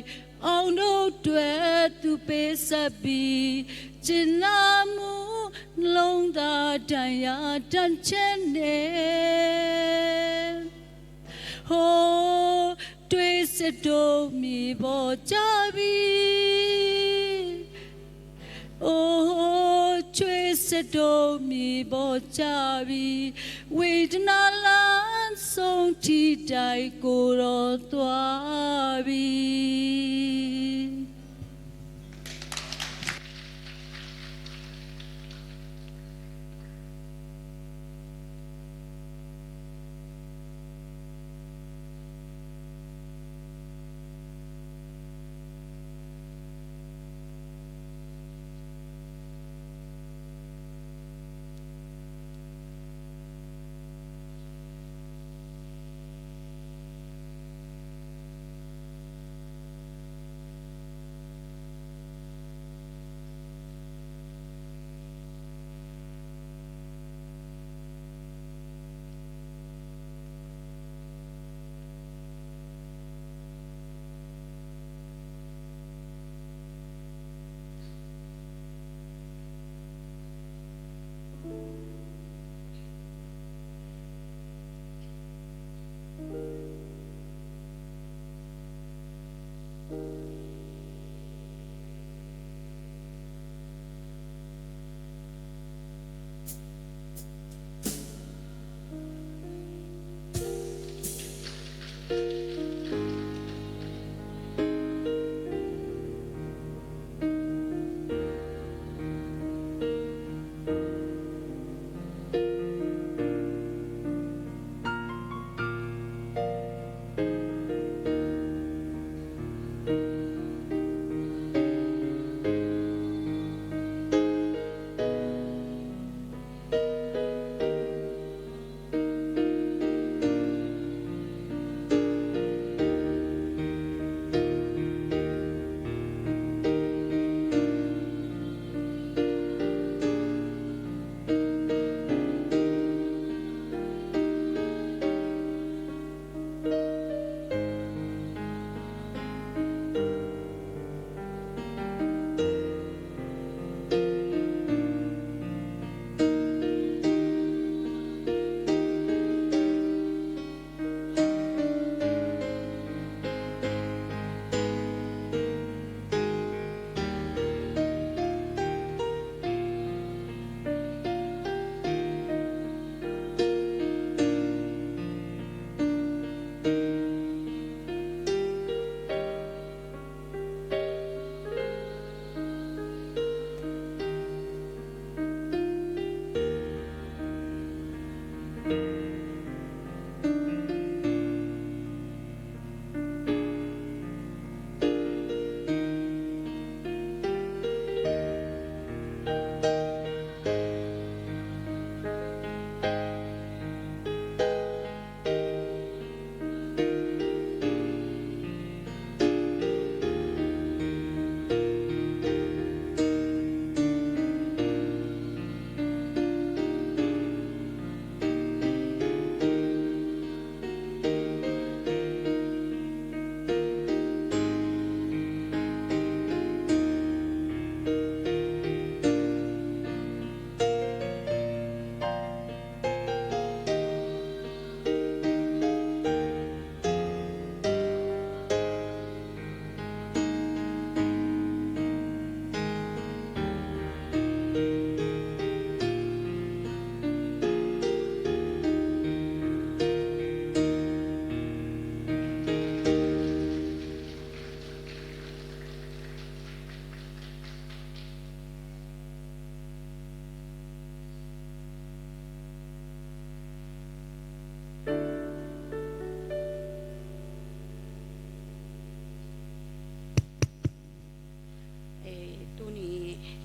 အောင်တို့အတွက်သူပေးဆက်ပြီး၊ ကျဉ်းနာမှုနှလုံးသားဒဏ်ရာဒဏ်ချက်နဲ့ ဟိုး တွေ့စက်တို့မြေပေါ်ကျပြီ။ အိုး ချွေးစက်တို့မြေပေါ်ကျပြီ။ ဝေဒနာလမ်းဆုံးထိတိုင်ကိုယ်တော်သွားပြီ။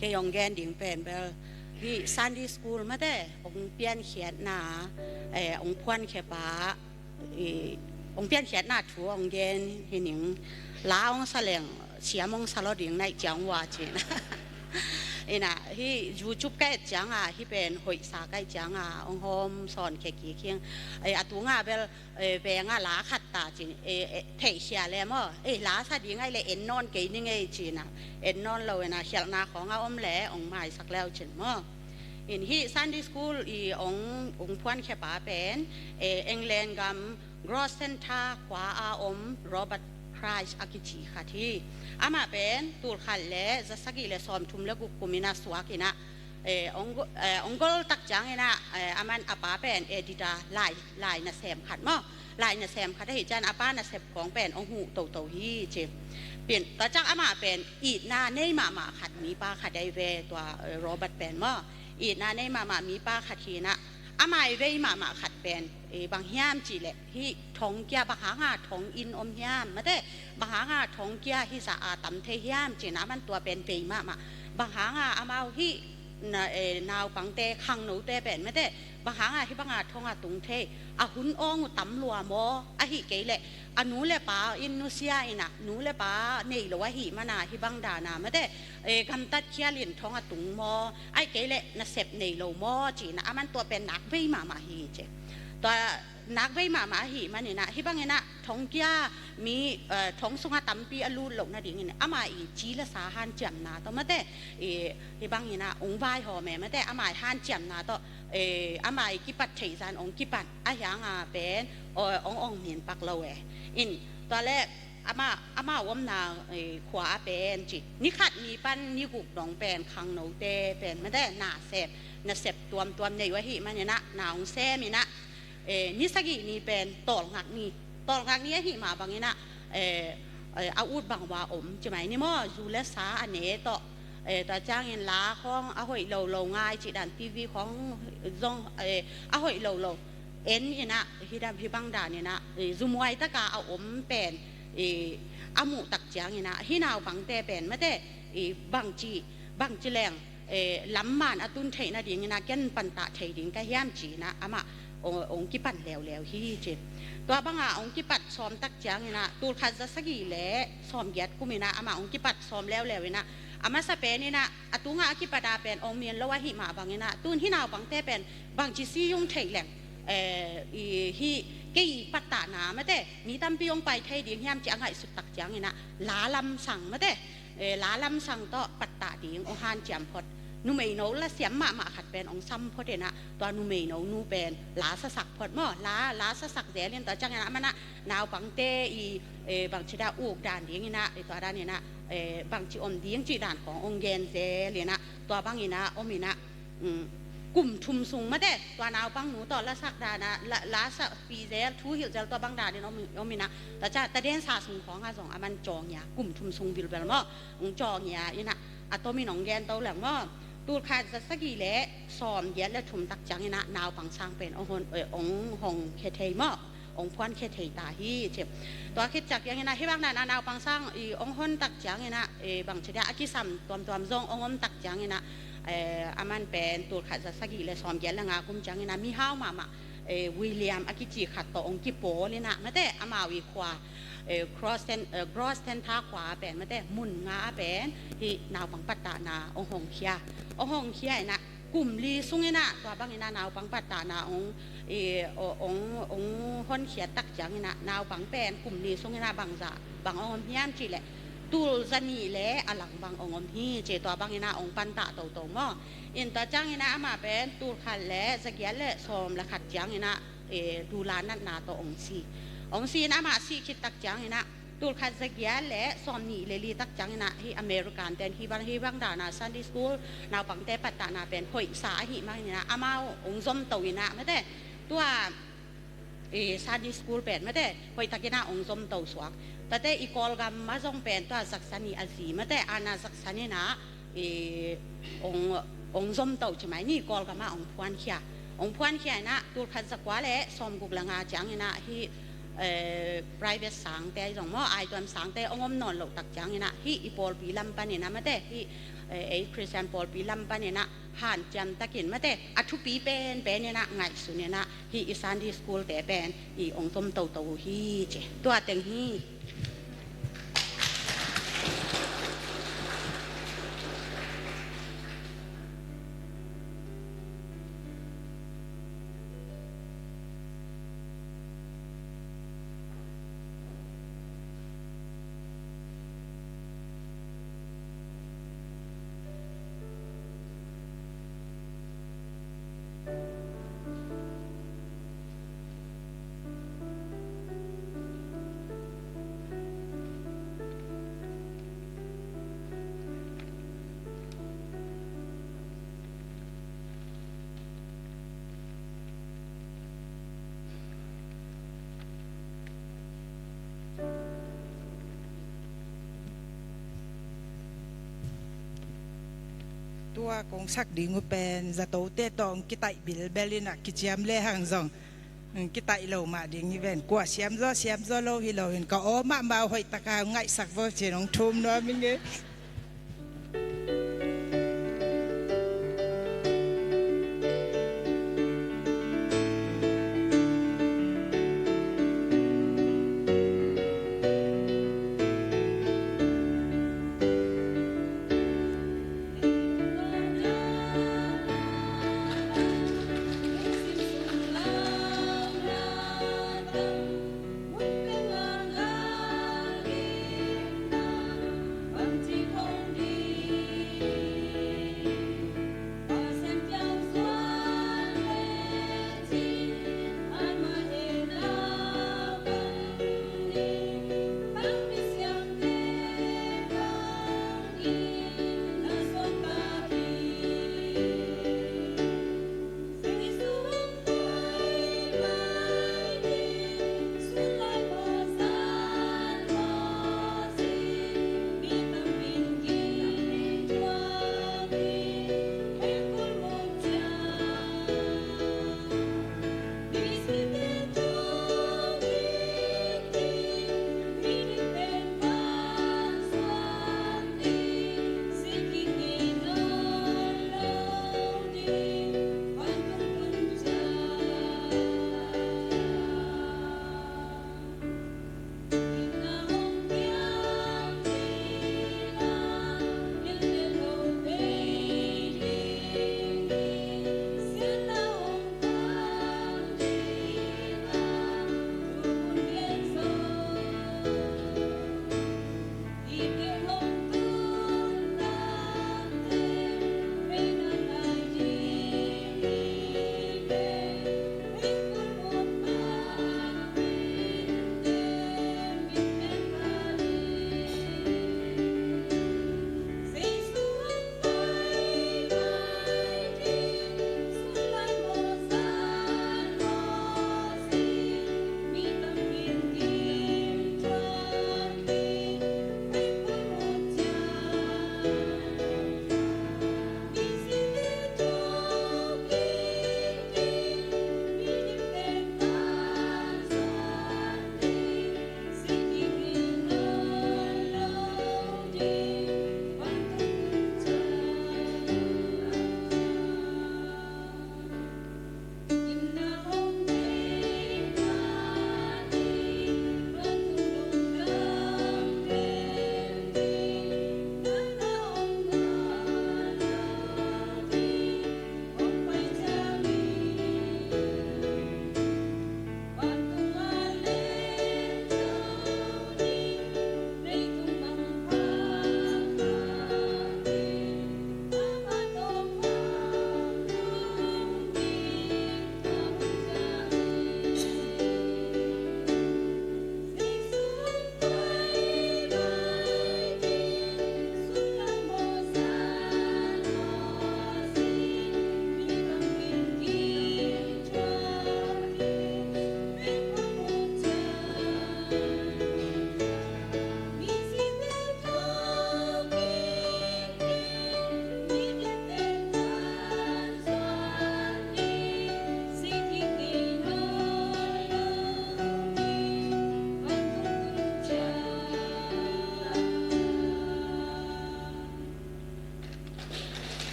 Kei hong gen ding pen bel, hih Sunday school mate hong piankhiatna, eh, hong phuankhiapa, eh, hong piankhiatna thu hong gen hi ning. La hong sa leng siam hong sa lo ding naih ciang ua cin. Ina, hih YouTube ka et cianga hih pen hoihsa ka et cianga hong hawm sawn khia kik hing. Eh, a tunga bel, eh, venga la khat ta cin, eh, eh, theihkhia le maw, eh, la sa ding ai le en nawn kei ning ei cina, en nawn lo ina, khialhna khawng a om le hong maisak leu cin maw. In hih Sunday school i hong, hong phuankhiapa pen, eh, England gam Gloucester khua a om Robert Price a kici khat hi. Amah pen tulkhat le zasagih le sawmthum le guk kum ina suak ina, eh, hong go-, eh, hong gol tak ciang ina, eh, aman a pa pen editor, lai, lai nasem khat maw. Lai nasem khat ahi cian a pa nasep khawng pen hong huh toto hi ci. Pin, tua ciang amah pen itna nei mahmah khat, mipa khat ahi ve tua, eh, Robert pen maw. Itna nei mahmah mipa khat hi ina, amah i vei mahmah khat pen, eh, bang hiam cih leh, hih thongkia, bang hanga thong inn om hiam mate, bang hanga thongkia hih zah a tam thei hiam cina, aman tua pen vei mahmah. Bang hanga amau hih na, eh, naupangte, khangnote pen mate, bang hanga hih banga thong a tung thei, a hun awng uh tam lua maw, ahih kei leh a nu le pa in nusia ina, nu le pa nei lo ahih mana hih bang dana mate, eh, gamtat khial in thong a tung maw, ahih kei leh nasep nei lo maw cina, aman tua pen nak vei mahmah hi ci. Tua nak vei mahmah ahih man ina, hih bang ina thongkia mi, eh, thong sunga tampi a lut loh nading in ama i ci le sa hanciamna tawh mate, eh, hih bang ina hong vaihawm e mate, ama i hanciamna tawh, eh, ama i kipat theih zan hong kipan, a hianga pen, oh, hong, hong min pak lo e. In, tua le, ama, ama omna, eh, khua a pen ci, ni khat ni pan ni guk dong pen khangnote pen mate, nasep, nasep tuamtuam nei uh ahih man ina, na hong sem ina, eh, ni sagih ni pen tawlngak ni. Tawlngak ni ahih mah bang ina, eh, eh, a ut bang ua om ci mai ni maw, zu le sa a ne tawh, eh, tua ciangin la khawng a hoih lo lo ngai cih dan, TV khawng zong, eh, a hoih lo lo en ina, hih dan, hih bang dan ina, eh, zumuai taka a om pen, eh, a muh tak ciang ina, hih naupangte pen mate, eh, bangci, bangci leng, eh, lamman a tun theih nading ina ken pantah thei ding ka hiam ci ina, amah hong, hong kipan leuleu hi ci. Tua banga hong kipat sawm tak ciang ina, tulkhat zasagih le sawmgiat kum ina amah hong kipat sawm leuleu ina, a masa pen ina, a tunga a kipat a pen hong min lo ahih mah bang ina, tun hih naupangte pen bangci si ung theih leng, eh, i, hih kei i pattahna mate, mi tampi hong pai thei ding hiam ci a ngaihsut tak ciang ina, la lamsang mate, eh, la lamsang tawh pattah ding hong hanciam phot. Numeino la siam mahmah khat pen hong sam phot ina, tua numeino nu pen la sasak phot maw, la, la sasak zel in, tua ciang ina aman a naupangte i, eh, bangci dan uk dan ding ina, eh, tua dan ina, eh, bangci om ding cih dan khawng hong gen zel ina, tua bang ina om ina, um, kum thum sung mate, tua naupang nu tawh la sak dan a, la, la sak pi zel, thu hilh zel, tua bang dan in om, om ina, tua ciang tadensa sung khawng a zong aman cawngia, kum thum sung bilbel maw, hong cawngia ina, a tomin hong gen to leng maw. Tulkhat zasagih le sawmgiat le thum tak ciang ina naupang sang pen hong hon, eh, hong hong khia thei maw, hong phuankhia thei ta hi ci. Tua khit ciang piang ina hih bang dan a naupang sang i hong hon tak ciang ina, eh, bangci dia a kisam tuamtuam zong hong om tak ciang ina, eh, aman pen tulkhat zasagih le sawmgiat le nga kum ciang ina mihau mahmah, eh, William a kici khat tawh hong kipawl ina mate, amau i khua, eh, Gloucester, eh, Gloucester khua a pen mate, mun nga a pen hih naupang pattahna hong hong khia. Hong hong khia ina kum li sung ina, tua bang ina naupang pattahna hong, eh, hong, hong honkhiat tak ciang ina naupang pen kum li sung ina bangzah bang hong om hiam cih leh, tul zanih le a lang bang hong om hi ci. Tua bang ina hong pantah toto maw. In tua ciang ina amah pen tulkhat le zagiat le sawm le khat ciang ina, eh, dula natna tawh hong si. Hong si ina amah sih khit tak ciang ina tulkhat zagiat le sawmnih le li tak ciang ina hih American ten hih bang, hih bang dan a Sunday school naupangte pattahna pen hoihsa ahih man ina amau hong zomto ina mate, tua, eh, Sunday school pen mate hoihtak ina hong zomto suak. Tate i Kawlgam a zong pen tua Jackson i a zi mate, Anna Jackson ina, eh, hong, hong zomto ci mai ni, Kawlgam ah hong phuankhia. Hong phuankhia ina tulkhat zakua le sawmguk le nga ciang ina hih, eh, private sangte ahi zong maw, aituam sangte hong om nawn loh tak ciangin ah, hih i pawlpi lam panin ah mate, hih, eh, ei Christian pawlpi lam panin ah hanciam takin mate, a thupi penpen in ah ngaihsun in ah, hih i Sunday school te pen i hong tom toto uh hi ci. Tua teng hi. Tua kong sak ding uh pen zatote tawh kitaih bilbel in ah, kiciam le hang zong kitaih lo mah ding hi ven. Kua siamzaw siamzaw lo hi lo hin, ka aw mahmah uh, hoih taka ngaihsak vo cin hong thum nuam ing e.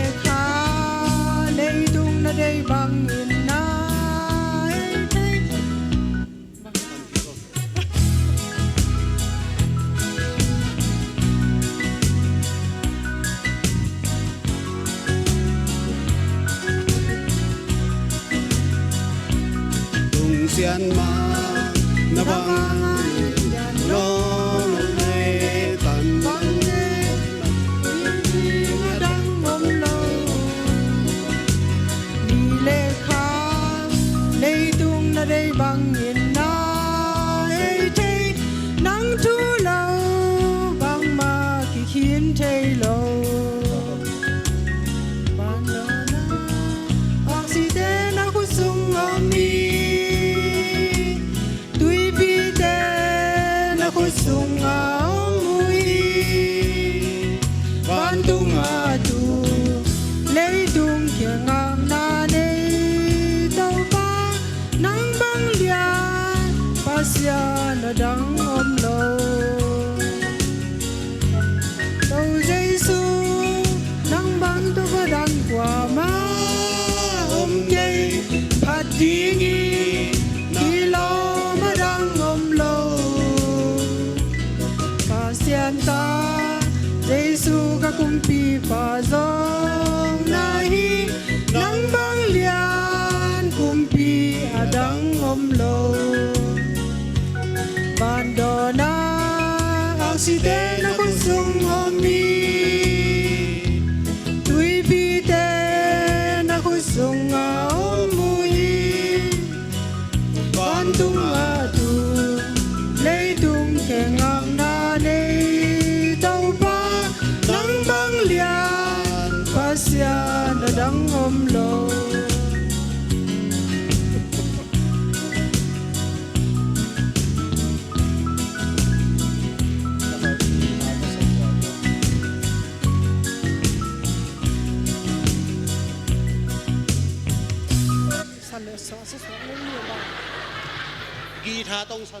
le kha, leitung na deih bangin na hei thei. Tung sian mah na bang lo, lo nei tan bang ne, ding a dang om lo. Ni le kha, leitung na deih bangin na hei thei, nang thu lo, bangmah kikhin thei lo. Van dawna, aksite na khut sung om hi, tuipite na khut sungah om uh hi. Vantungah tu, leitung khia ngakna nei Topa, nang bang lian Pasian a dang om lo. To Jesu, nang bang Topa dang kuamah om kei, phat ding hi, kilawm a dang om lo. Pasian ta, Jesu ka kumpipa zong na hi, nang bang lian kumpi a dang om lo. Van dawna, aksite na khut sung om hi, tuipite na khut sungah om uh hi. Vantungah tu, leitung khia ngakna nei Topa, nang bang lian Pasian a dang om lo. Guitar tong sa. A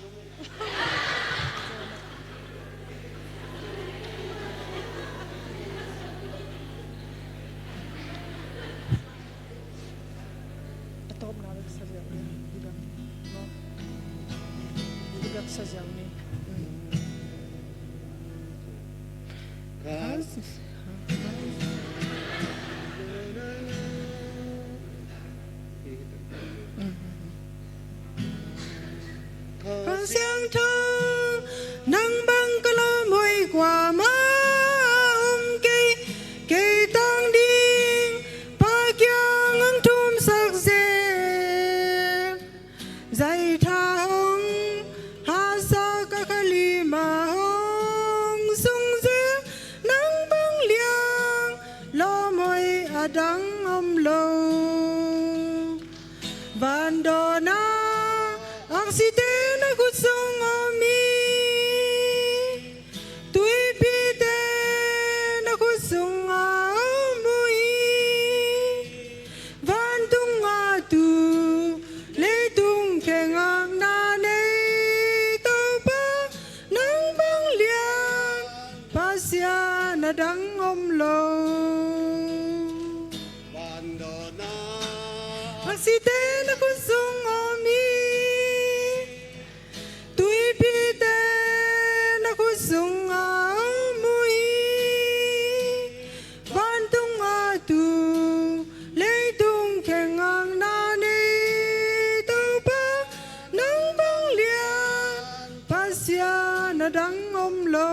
tawpna bek sa ziau ni, i bek, no? I bek sa ziau ni. Mm. Kas-, Kha Siangtho, nang bang ka lawm hoih kuamah om kei, kei tang ding Pa kiang hong thumsak zel. Zaitha hong hahsak a, kha lima hong sung zel, nang bang lian lawm hoih a dang om lo. Van dawna, aksite na khut sung om hi, tuipite na khut sungah om uh hi. Vantungah tu, leitung khia ngakna nei Topa, nang bang lian Pasian a dang om lo. Van dawna, aksite na khut sung om hi, tuipite na khut sungah om uh hi. Vantungah tu, leitung khia ngakna nei Topa, nang bang lian Pasian a dang om lo.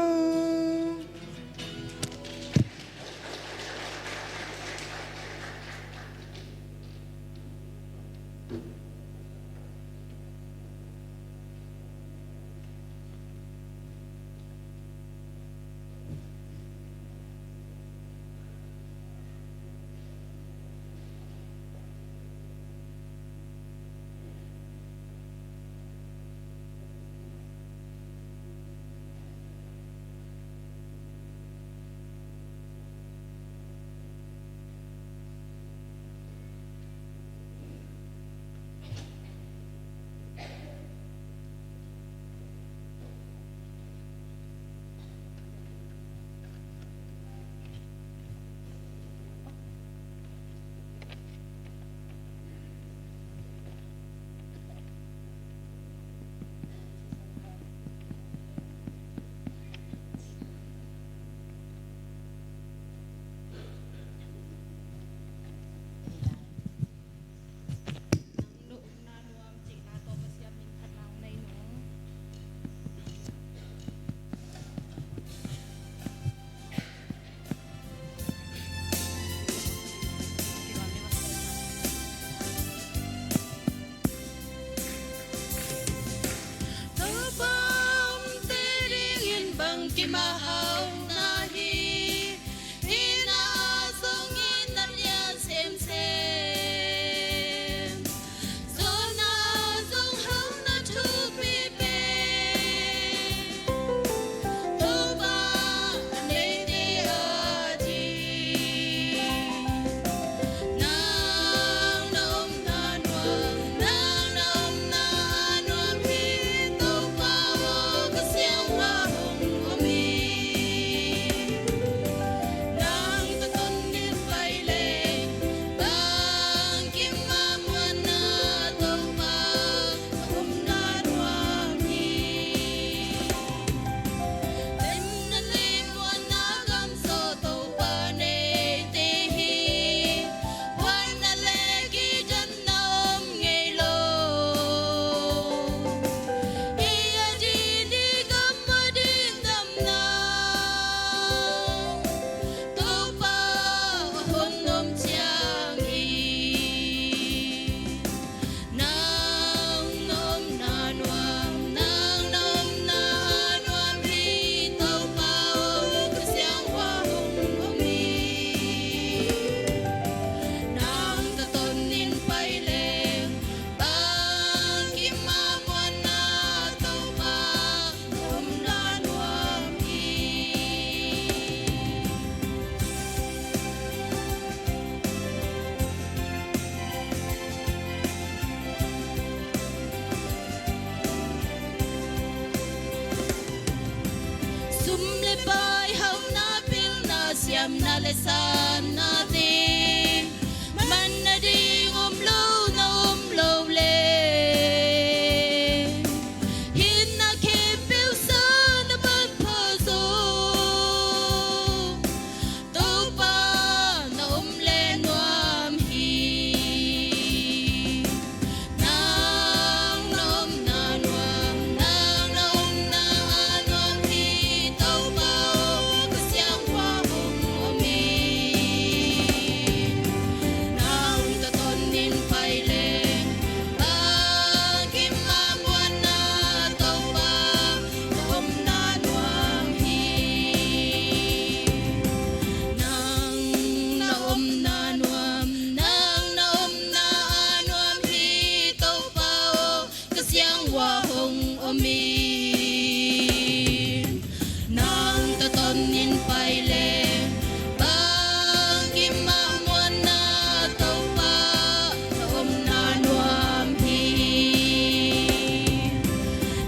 Mahau na hi, hih na zong in na lian semsem. Zona zong hau na thupi pen Topa a neite a di. Nang na omna nuam, nang na omna nuam hi Topa aw, ka siangtho hong om hi. Nang tawh ton in pai leng, bangkim a muanna Topa ka omna nuam hi. Temna le muanna gam zaw Topa neite hi. Huaina le kidanna om ngei lo. Ei a didi gam a ding damna Topa a hon om ciang hi. Nang na omna nuam, nang na omna nuam hi Topa aw, ka siangtho hong om hi. Nang tawh ton in pai leng, bangkim a muanna Topa ka omna nuam hi. Sum le pai, hauhna, pilna, siamna le satnate man nading om lo na om lo leh, hih na khempeuh sa na pan pha zong Topa na om le nuam hi. Nang na omna nuam, nang na omna nuam hi Topa aw, ka siangtho hong om hi. Nang tawh ton in pai leng, bangkim a muanna Topa ka omna nuam hi. Nang na omna nuam, nang na omna nuam hi Topa aw, ka siangtho hong om hi. Nang tawh ton in pai leng, bangkim a muanna Topa ka omna nuam hi.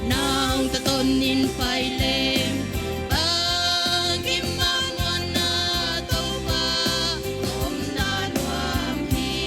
Nang tawh ton in pai leng, bangkim a muanna Topa ka omna nuam hi.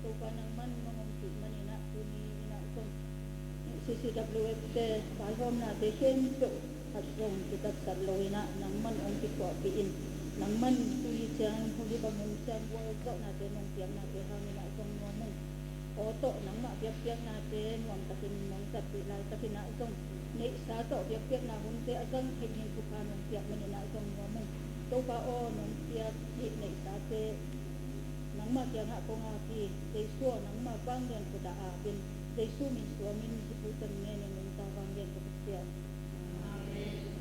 Topa nangman nong ompih manin ah tuni in ah zong C C W F te vaihawmnate khempeuh khat zong kitatsat lo in ah nangman hong kituahpih in, nangman tuni ciang hong hi bang hun ciang gualzawhnate nong piaknate hangin ah zong nuam ung. Aw tawh nangmah biakpiaknate nuamtakin nong zatpih laitakin ah zong neihsa tawh biakpiakna hunte a zang theih ding thupha nong piak manin ah zong nuam ung. Topa aw, nong piak hih neihsate nangmah kiangah kong ap hi. Jesu aw, nangmah vanglian khuta apin, Jesu min suamin hih thu teng ngenin nungta vanglian ka Pasian. Amen.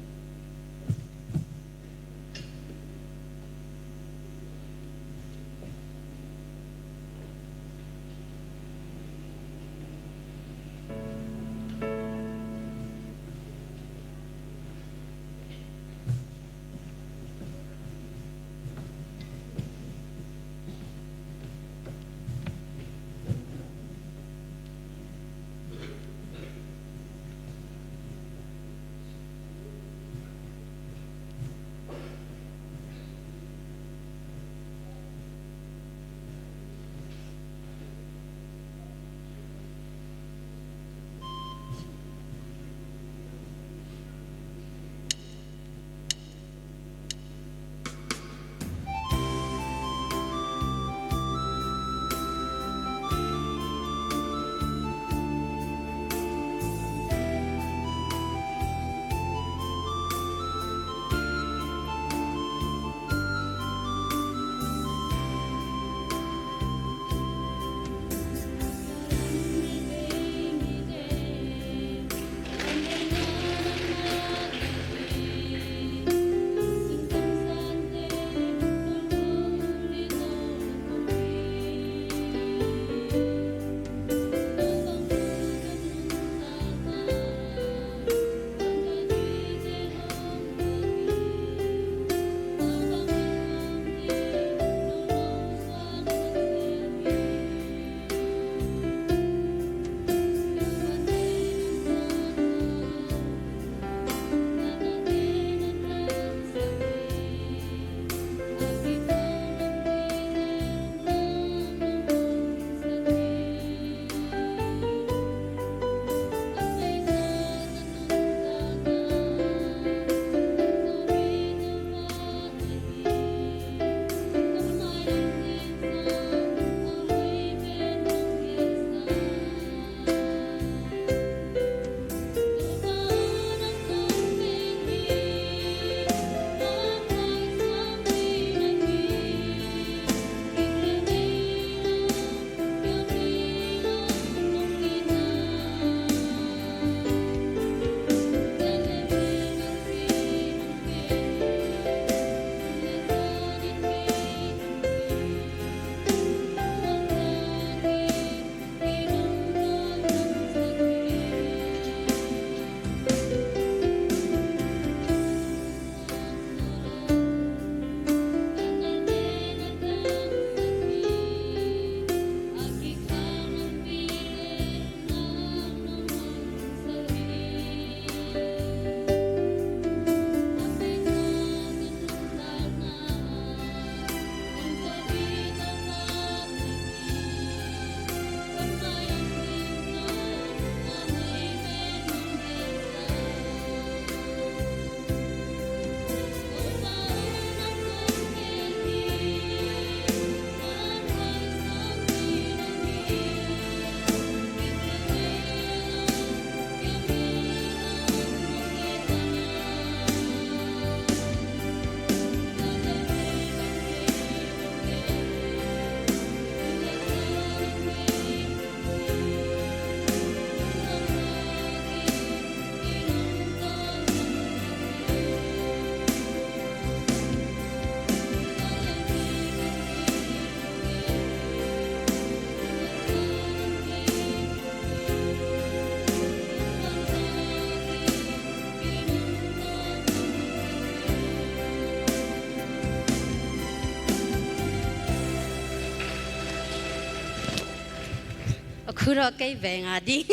Phu tawh kei veng a ding.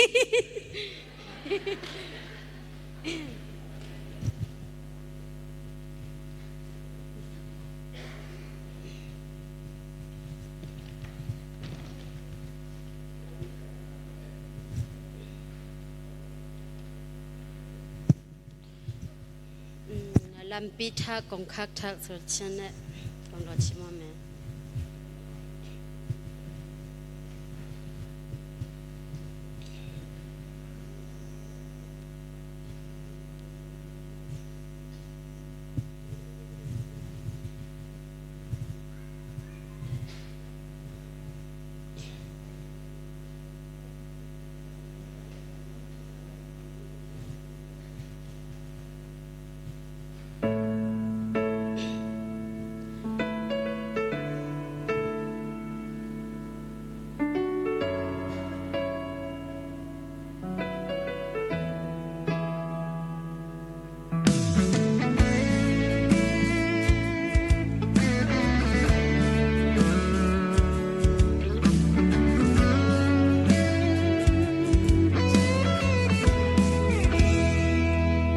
Lampi thak kongkhak thak suan cian eh. Kong lo ci mo me.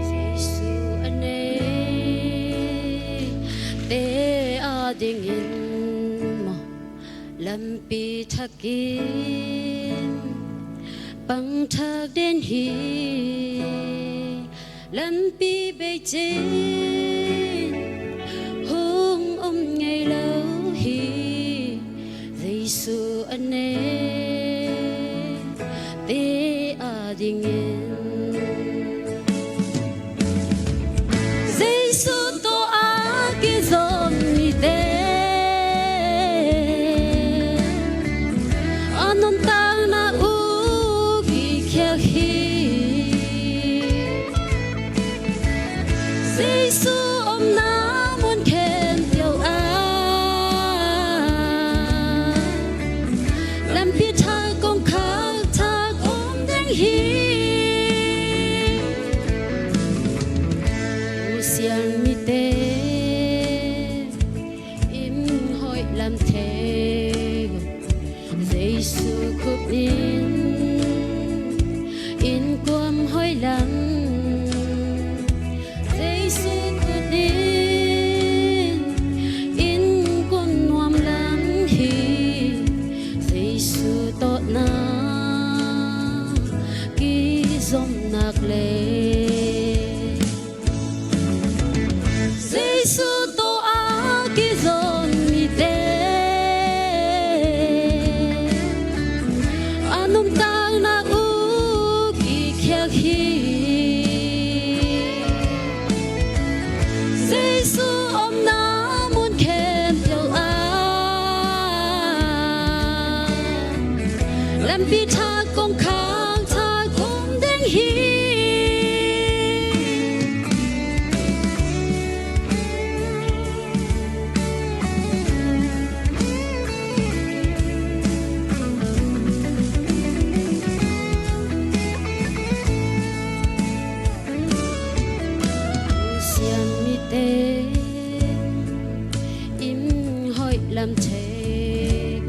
Jesu a neite adingin maw, lampi thakin pang thak den hi. Lampi bei cin hong om ngei lo hi. Jesu a neite adingin, Jesu tawh a kizom mite a nuntakna uh kikhel hi. Jesu omna mun khempeuh ah lampi thak kongkhak thak om ding hi. Pasian mite in hoih lam thei, Jesu khut in innkuan hoih lam, Jesu khut in innkuan nuam lam hi. Jesu tawh na kizom nak leh, Jesu tawh a kizom mite a nuntakna uh kikhel hi. Jesu omna mun khempeuh ah lampi thak kongkhak thak om ding hi. Pasian mite in hoih lam thei,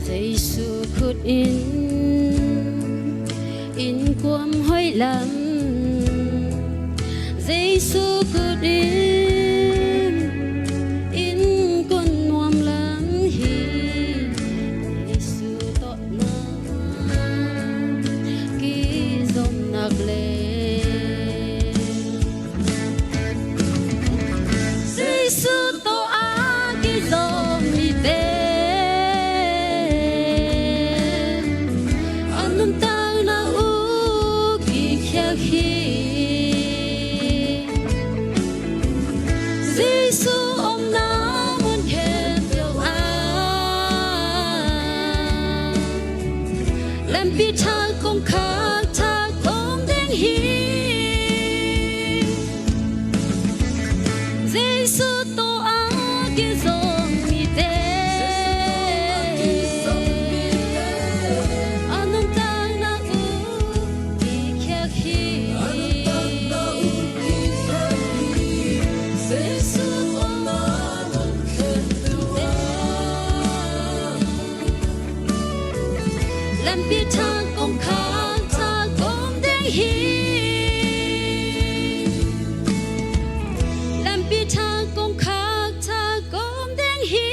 Jesu khut in innkuan hoih lam, Jesu khut in innkuan nuam lam hi. Jesu tawh na kizom nak leh, Jesu tawh a kizom mite a nuntakna uh kikhel hi. Jesu omna mun khempeuh ah lampi thak kongkhak thak om ding hi. Jesu tawh a kizom mite a nuntakna uh kikhel hi. Jesu tawh na mun khempeuh ah lampi hi. Lampi thak kong khak, thak kong deng hi.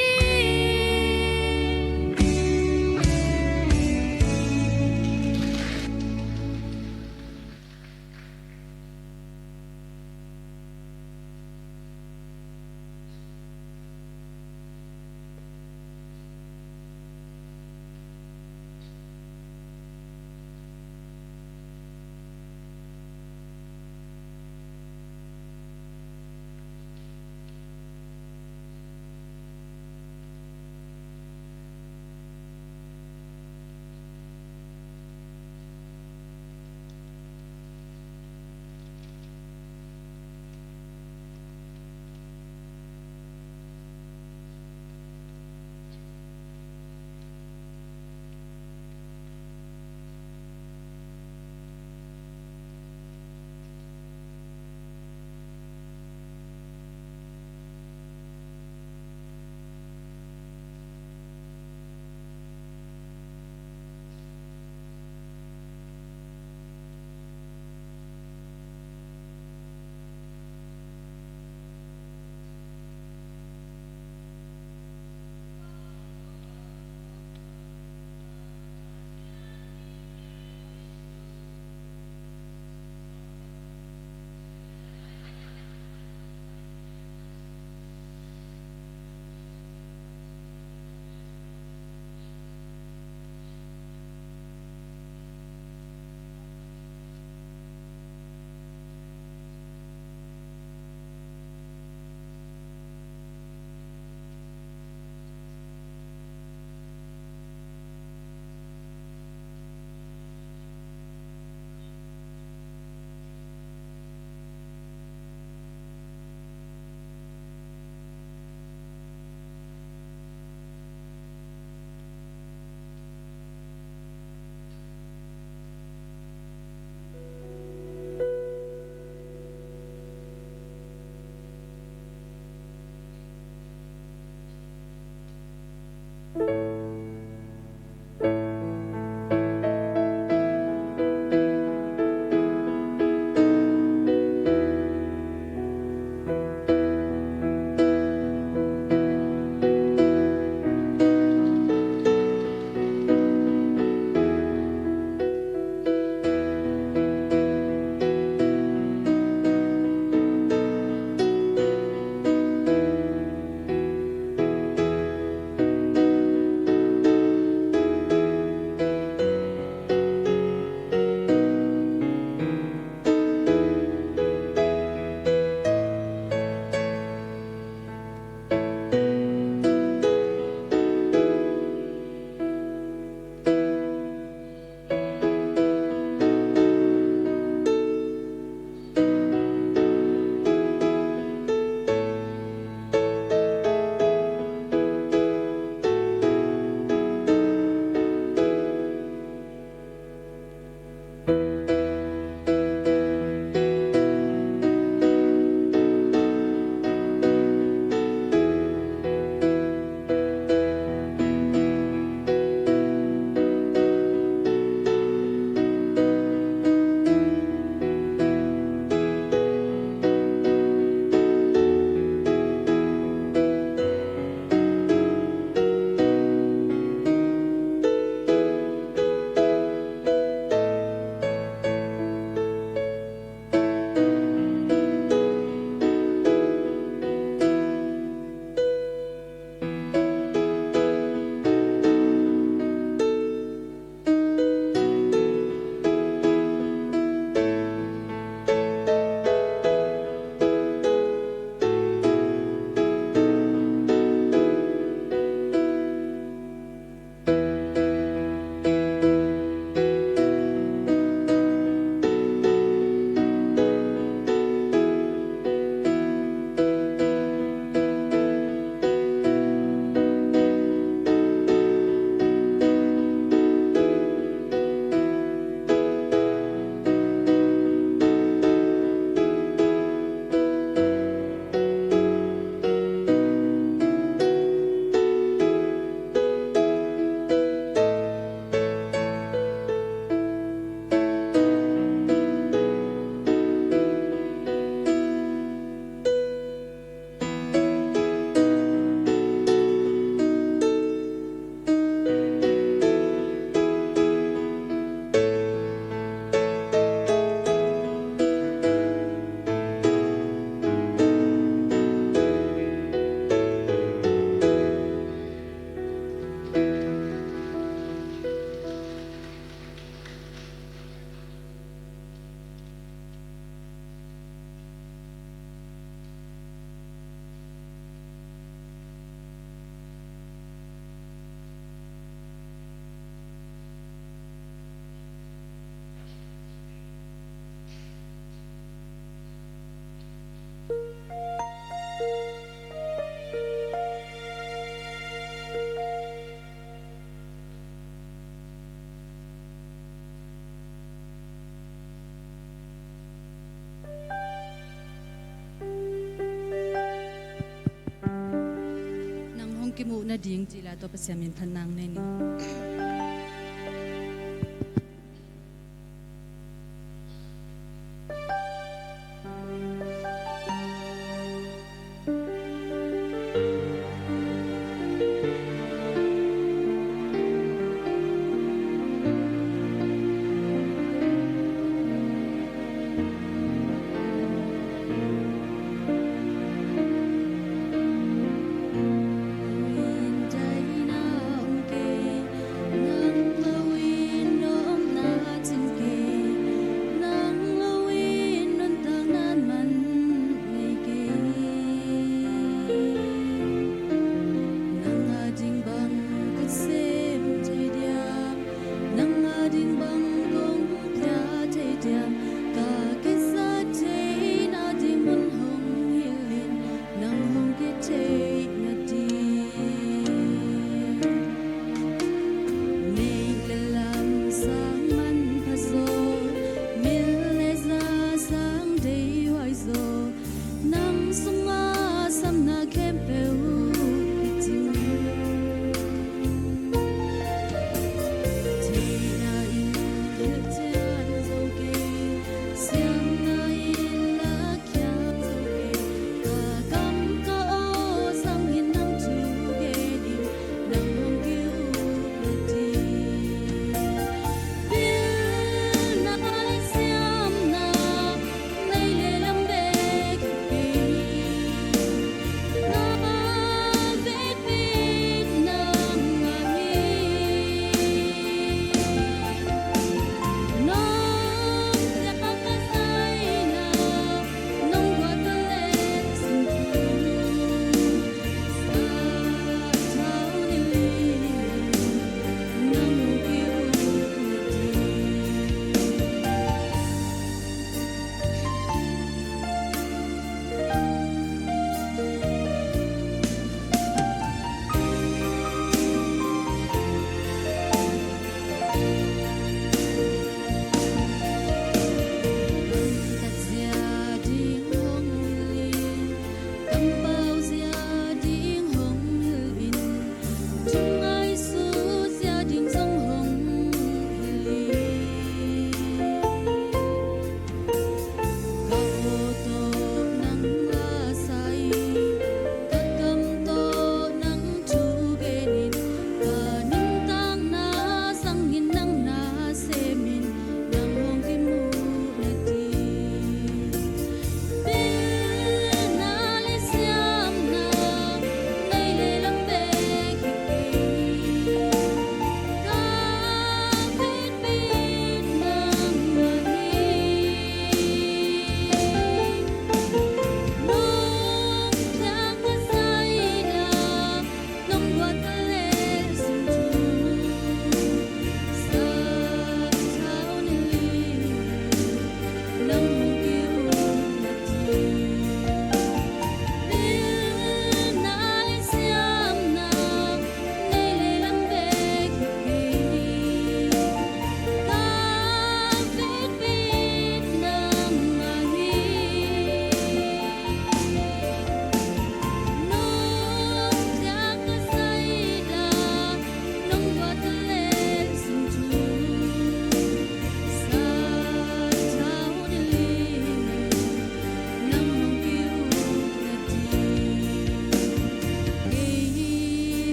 nading cih lai tawh Pasian min phatna nei ni.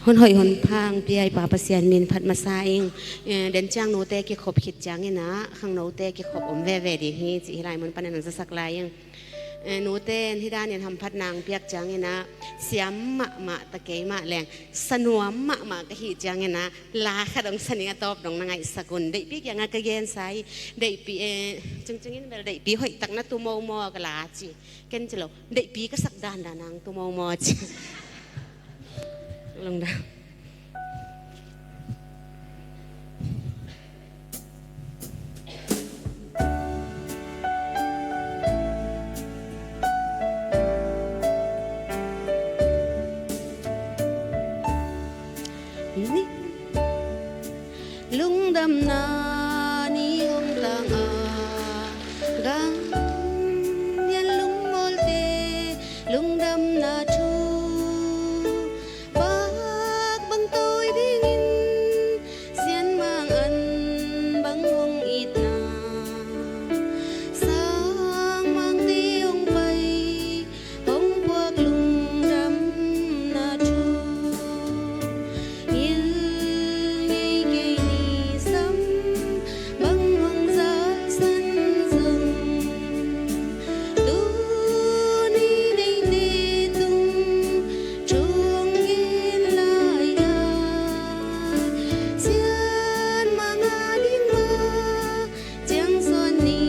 Hun hoih hun pha hong pia i Pa Pasian min phat masa ing. Eh, den ciang nute kikhop khit ciangin ah khangnote kikhop om veve ding hi cih hih lai mun panin hong zasak lai ing. Eh, nute in hih danin hamphatna hong piak ciangin ah siam mahmah ta kei mah leng sa nuam mahmah ka hih ciangin ah la khat hong sa ning, a tawp dong na ngaihsak un. Deihpi kiangah ka gensa hi. Deihpi, eh, Cungcung in bel deihpi hoih tak na tu momo ka la ci. Ken ci lo, deihpi ka sak dandan hong tu momo ci. Lungdam. Lungdamna ni hong tang a, gam lian lungmawlte lungdamna thu pak bang tawi dingin, sianmang an bang hong itna, sangmangte hong pai, hong puak lungdamna thu. Ngil ngei kei ni sam bang hong zalsan zong, tuni neite tung thu hong gen lai-a, sianmang a ding mah ciang sawn ni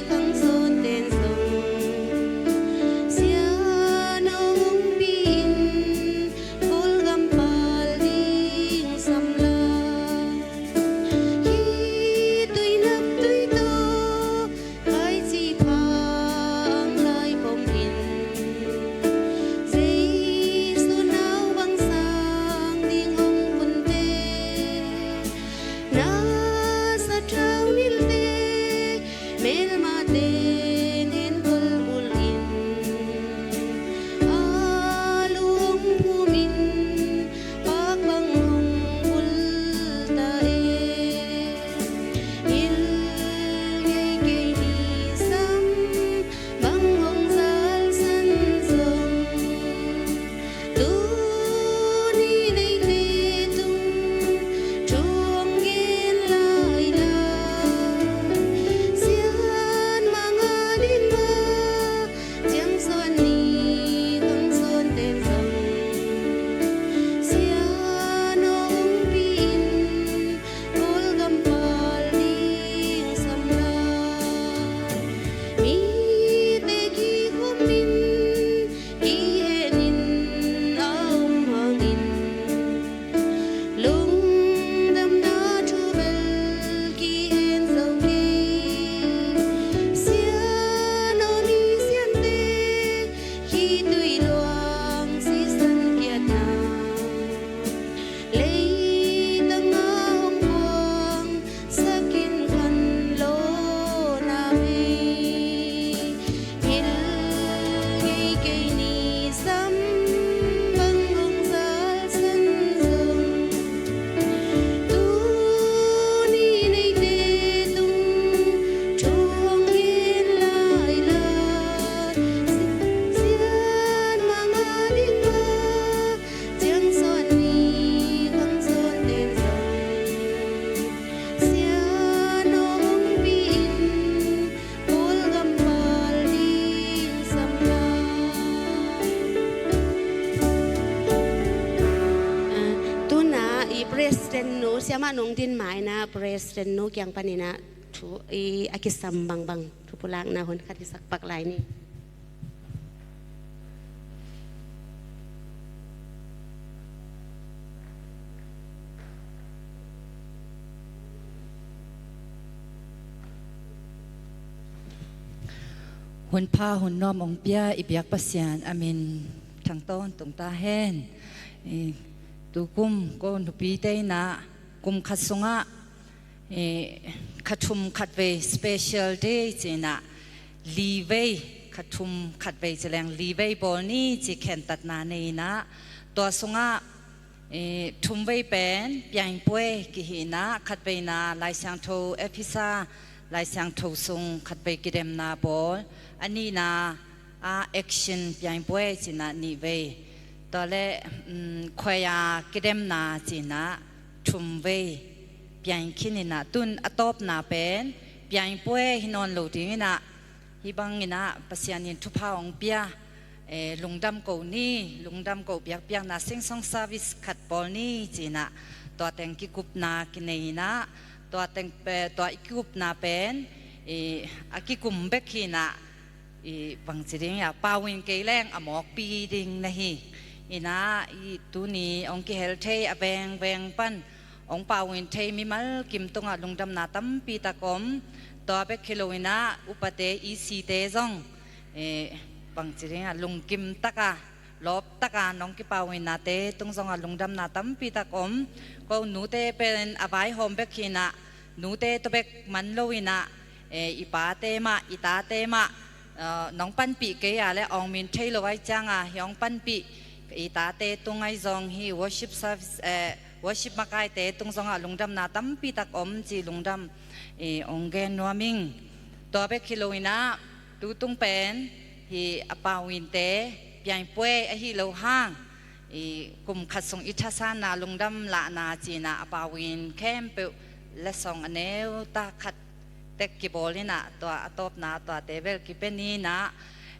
khang sawn ten zong, sian hong pi in Kawlgam pal ding sam lai. Khitui naptui tawh khaici pha ang lai pom in, Jesu nau bang sang ding hong punte, na sathau nilte, melmate nen kolbul in, a lu hong phum in, pak bang hong bul ta e. Ngil ngei kei ni sam bang hong zalsan zong, tuni neite tung thu hong gen lai-a, sianmang a ding mah ciang sawn ni khang sawn ten zong, sian hong pi in Kawlgam pal ding sam lai. Mite kikhum in, kihen in a om hangin, lungdamna thu bel kihen zo kei. Sian aw mi siante, khitui luang sisan kiatna, leitang a hong puang sakin khan lo na mei. Ngil ngei kei ni sam bang hong zalsan zong, tuni neite tung thu hong gen lai-a, sianmang a ding mah ciang sawn ni khang sawn ten zong, sian hong pi in Kawlgam pal ding sam lai. Ah, tu-in ah i President nu, Siamah Nung Din Mai in ah President nu kiang panin ah thu, i, a kisam bangbang thu pulakna hun khat hisak pak lai ni. Hun pha hun nuam hong pia i biak Pasian a min thang tawntung ta hen. I, tukum ko nupite in ah kum khat sungah, eh, kha thum khatvei special day ci-in ah, li vei, kha thum khatvei ci leng li vei bawl ni ci khentatna nei in ah, tua sungah, eh, thum vei pen piangpue kihi in ah, khatveina Lai Siangtho Efesa Lai Siangtho sung khatvei kidemna bawl, a nihna ah action piangpue ci-in ah nih vei Tua le, um, khuaia kidemna cinah thum vei piang khin inah, tun a tawpna pen piang pue hi nawn lo ding inah, hih bang inah Pasian in thupha hong pia, eh, lungdam ko ni, lungdam ko biakpiakna Sing Song service khat bawl ni cinah, tua teng kikupna kinei inah, tua teng pe-, tua i kikupna pen, eh, a kikum bek hi inah, i bangci ding a pau in kei leng a mawkpi ding na hi. Inah i tuni hong kihel thei a vengveng pan hong pau in thei mimal kim tungah lungdamna tampi tak om. Tua bek hi lo inah upate, E C te zong, eh, bangci ding a lungkim taka, lawp taka nong kipau innate tung zongah lungdamna tampi tak om. Ko nute pen a vaihawm bek hi inah, nute tawh bek man lo inah, eh, i pate mah, i tate mah, eh, nong panpih kei a le awng min thei lo ai cianga hi hong panpih i tate tung ai zong hi worship service, eh, worship makaite tung zongah lungdamna tampi tak om ci lungdam, eh, hong gen nuam ing. Tua bek hi lo inah, tu tung pen hi a pau innte piang pue ahi lo hang, i kum khat sung i thasanna lungdam lahna cinah a pau in khempeuh letsong a neu ta khat tek kibawl inah, tua a tawpna tuate bel kipia ni inah,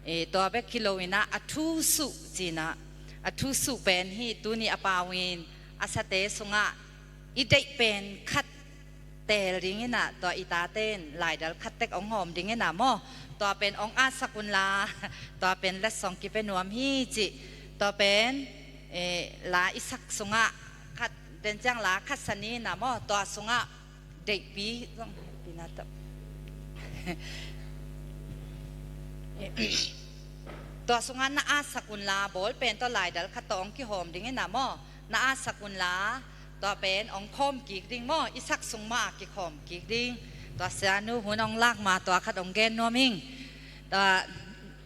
i tua bek hi lo inah a thusuh cinah, a thusuh pen hi tuni a pau in a sate sungah i deih pen khat teel ding inah, tua i tate in laidal khat tek hong hawm ding inah maw. Tua pen hong atsak unla, tua pen letsong kipia nuam hi cih. Tua pen, eh, la i sak sungah khat, den ciang la khat sa ni inah maw, tua sungah deihpi zong, pi na tawh. Tua sungah na atsak unla, bawl pen tawh laidal khat tawh hong kihawm ding inah maw. Na atsak unla, tua pen hong khawm kik ding maw, i sak sung mah a kikhawm kik ding. Tua sianu hun hong lak ma, tua khat hong gen nuam ing. Tua,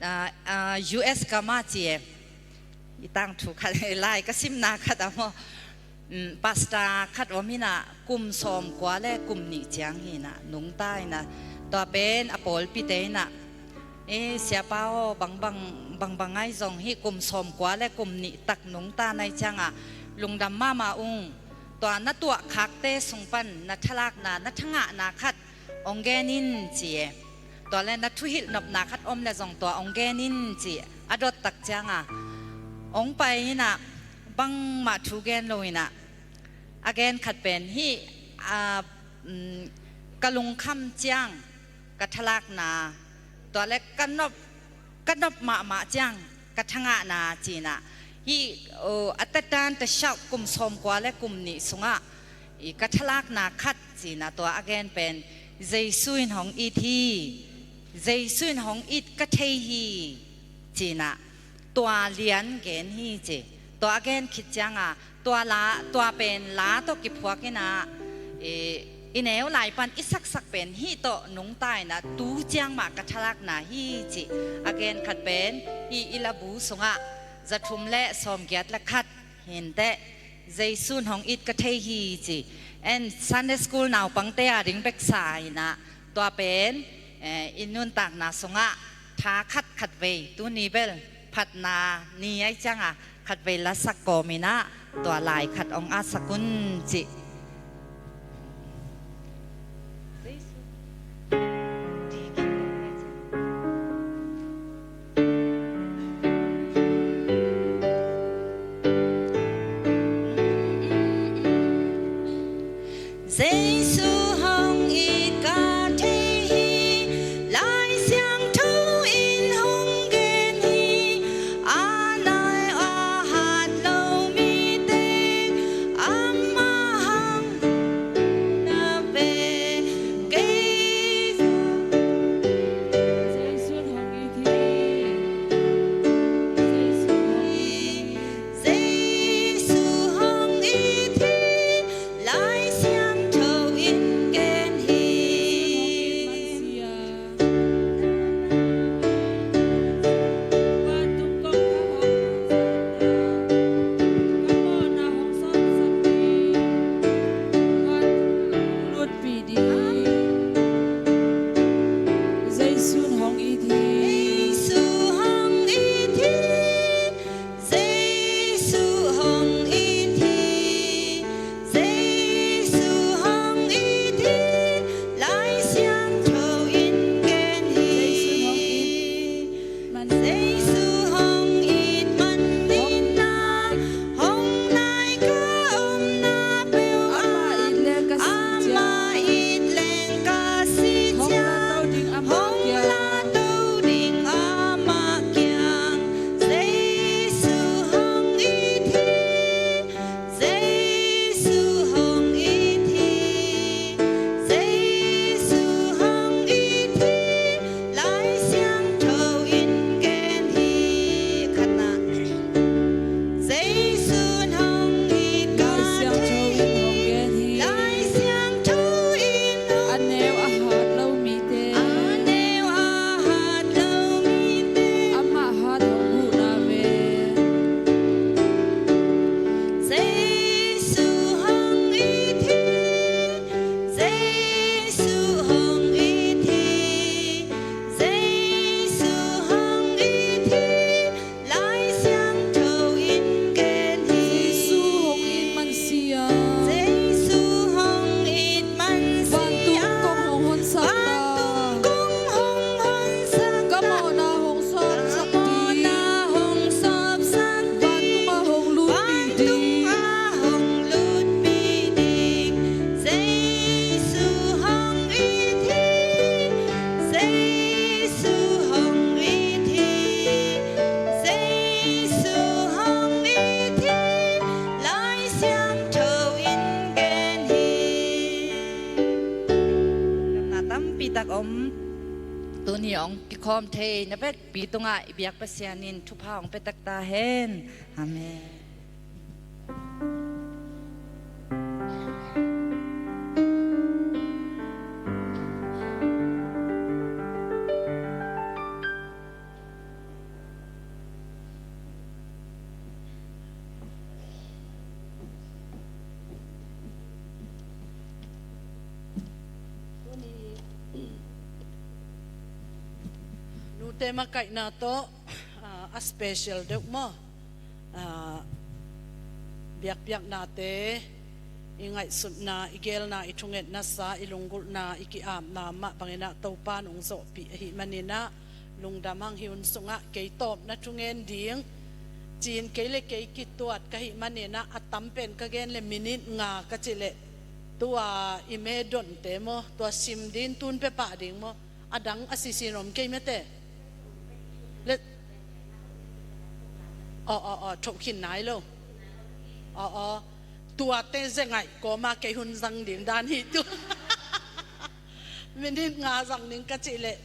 ah, ah, U S gam ah ci e, i tangthu khat, lai ka simna khat ah maw. Mm, pastor khat om inah kum sawmkua le kum nih ciang hi inah nungta inah, tua pen a pawlpite inah, eh, siapa aw, bangbang, bangbang ai zong hi kum sawmkua le kum nih tak nungta nai cianga lungdam mahmah ung. Tua na tuahkhakte sung pan na thalakna, na thangahna khat hong gen in ci e. Tua le na thuhilh nopna khat om le zong tua hong gen in ci a dot tak cianga hong pai inah, bangmah thu gen lo inah, a gen khat pen hi, a, mm, ka lungkham ciang ka thalakna, tua le ka nop, ka nop mahmah ciang ka thangahna cinah, hi, oh, a tatan ta shauh kum sawmkua le kum nih sungah i ka thalakna khat cinah, tua a gen pen Jesu in hong it hi, Jesu in hong it ka thei hi cinah, tua lian gen hi ci. Tua a gen khit cianga tua la, tua pen la tawh kiphuak inah, i, i neu lai pan i saksak pen hih tawh nungta inah tu ciang mah ka thalakna hi ci. A gen khat pen hi i labu sungah zathum le sawmgiat le khat hi inteh, Jesu in hong it ka thei hi ci. En Sunday school naupangte a ding bek sa inah, tua pen, eh, i nuntakna sungah tha khat khat vei, tuni bel phatna ni ai cianga khat vei lasak kawm inah, tua lai khat hong atsak un ci. Jesu hong it ka thei hi, Lai Siangtho in hong gen hi, a nai a hat lo mite, amah tampi tak om. Tuni hong kikhawm thei na vekpi tungah i biak Pasian in thupha hong pia tak ta hen. Amen. Tuni nute makaihna tawh, ah, a special deuh maw? Ah, biakpiaknate, i ngaihsutna, i geelna, i thungetnasa, i lunggulhna, i ki-apna mah bangin ah Topa in hong zawhpih ahih manin ah, lungdam hang. Hih hun sungah kei tawpna thungen ding ci-in kei le kei kituat ka hih manin ah, a tam pen ka gen le minute nga ka cih leh, tua i medonte maw, tua sim ding, tun pia pah ding maw, a dang a sisin om kei mete. Le, aw, aw, aw, thoh khin nai lo. Aw, aw, tuate ze ngaih kawma kei hun zang ding dan hi tu. Minute nga zang ding ka cih leh,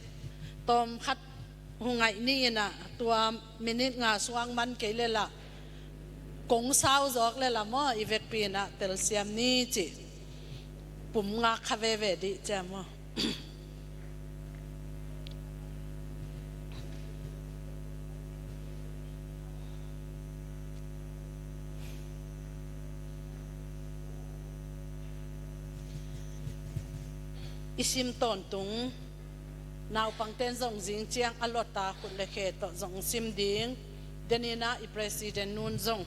tawm khat hu ngaih ni in ah, tua minute nga suang man kei le lah, kong sau zawk le lah maw, i vekpi in ah telsiam ni cih. Pum nga kha veve dih cia maw? I sim tawntung naupangten zong zing ciang a lota khut le khe tawh zong sim ding. Denin ah i president nun zong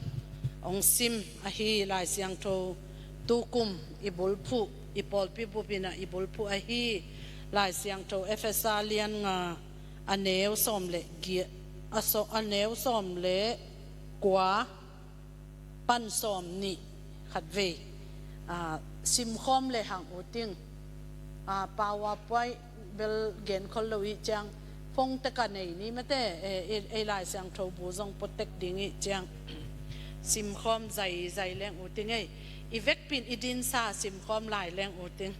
hong sim ahi. Lai Siangtho tukum i bulphuh, i pawlpi bup in ah i bulphuh ahi. Lai Siangtho Efesa lian nga, a neu sawm le giat, a saw-, a neu sawm le kua pan sawm nih khatvei, ah, simkhawm le hang u ting. Ah, PowerPoint bel genkhol lo ih ciang, phone tek a nei ni mate, eh, ei, ei Lai Siangtho bu zong pua tek ding ih ciang, simkhawm zaizai leng u ting ei. I vekpi in i dinsa simkhawm lai leng u ting.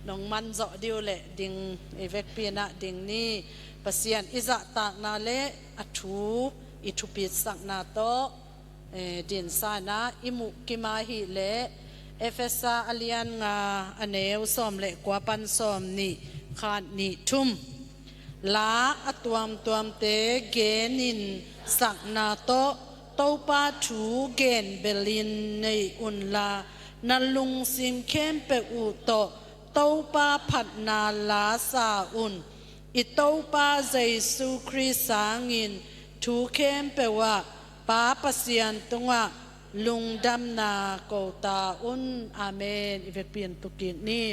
Nong man zawh dih uh leh ding, i vekpi in ah ding ni. Pasian i zahtakna le a thu i thupitsakna tawh, eh, dinsa in ah i muh kim ahih leh, Efesa a lian nga, a neu sawm le kua pan sawm nih, khat nih thum. La a tuamtuamte genin sakna tawh Topa thu gen belin nei unla, na lungsim khempeuh uh tawh Topa phatna la sa un. I Topa Jesu Khrist sangin thu khempeuh ah Pa Pasian tungah lungdamna ko ta un. Amen. I vekpi in tu kik ni.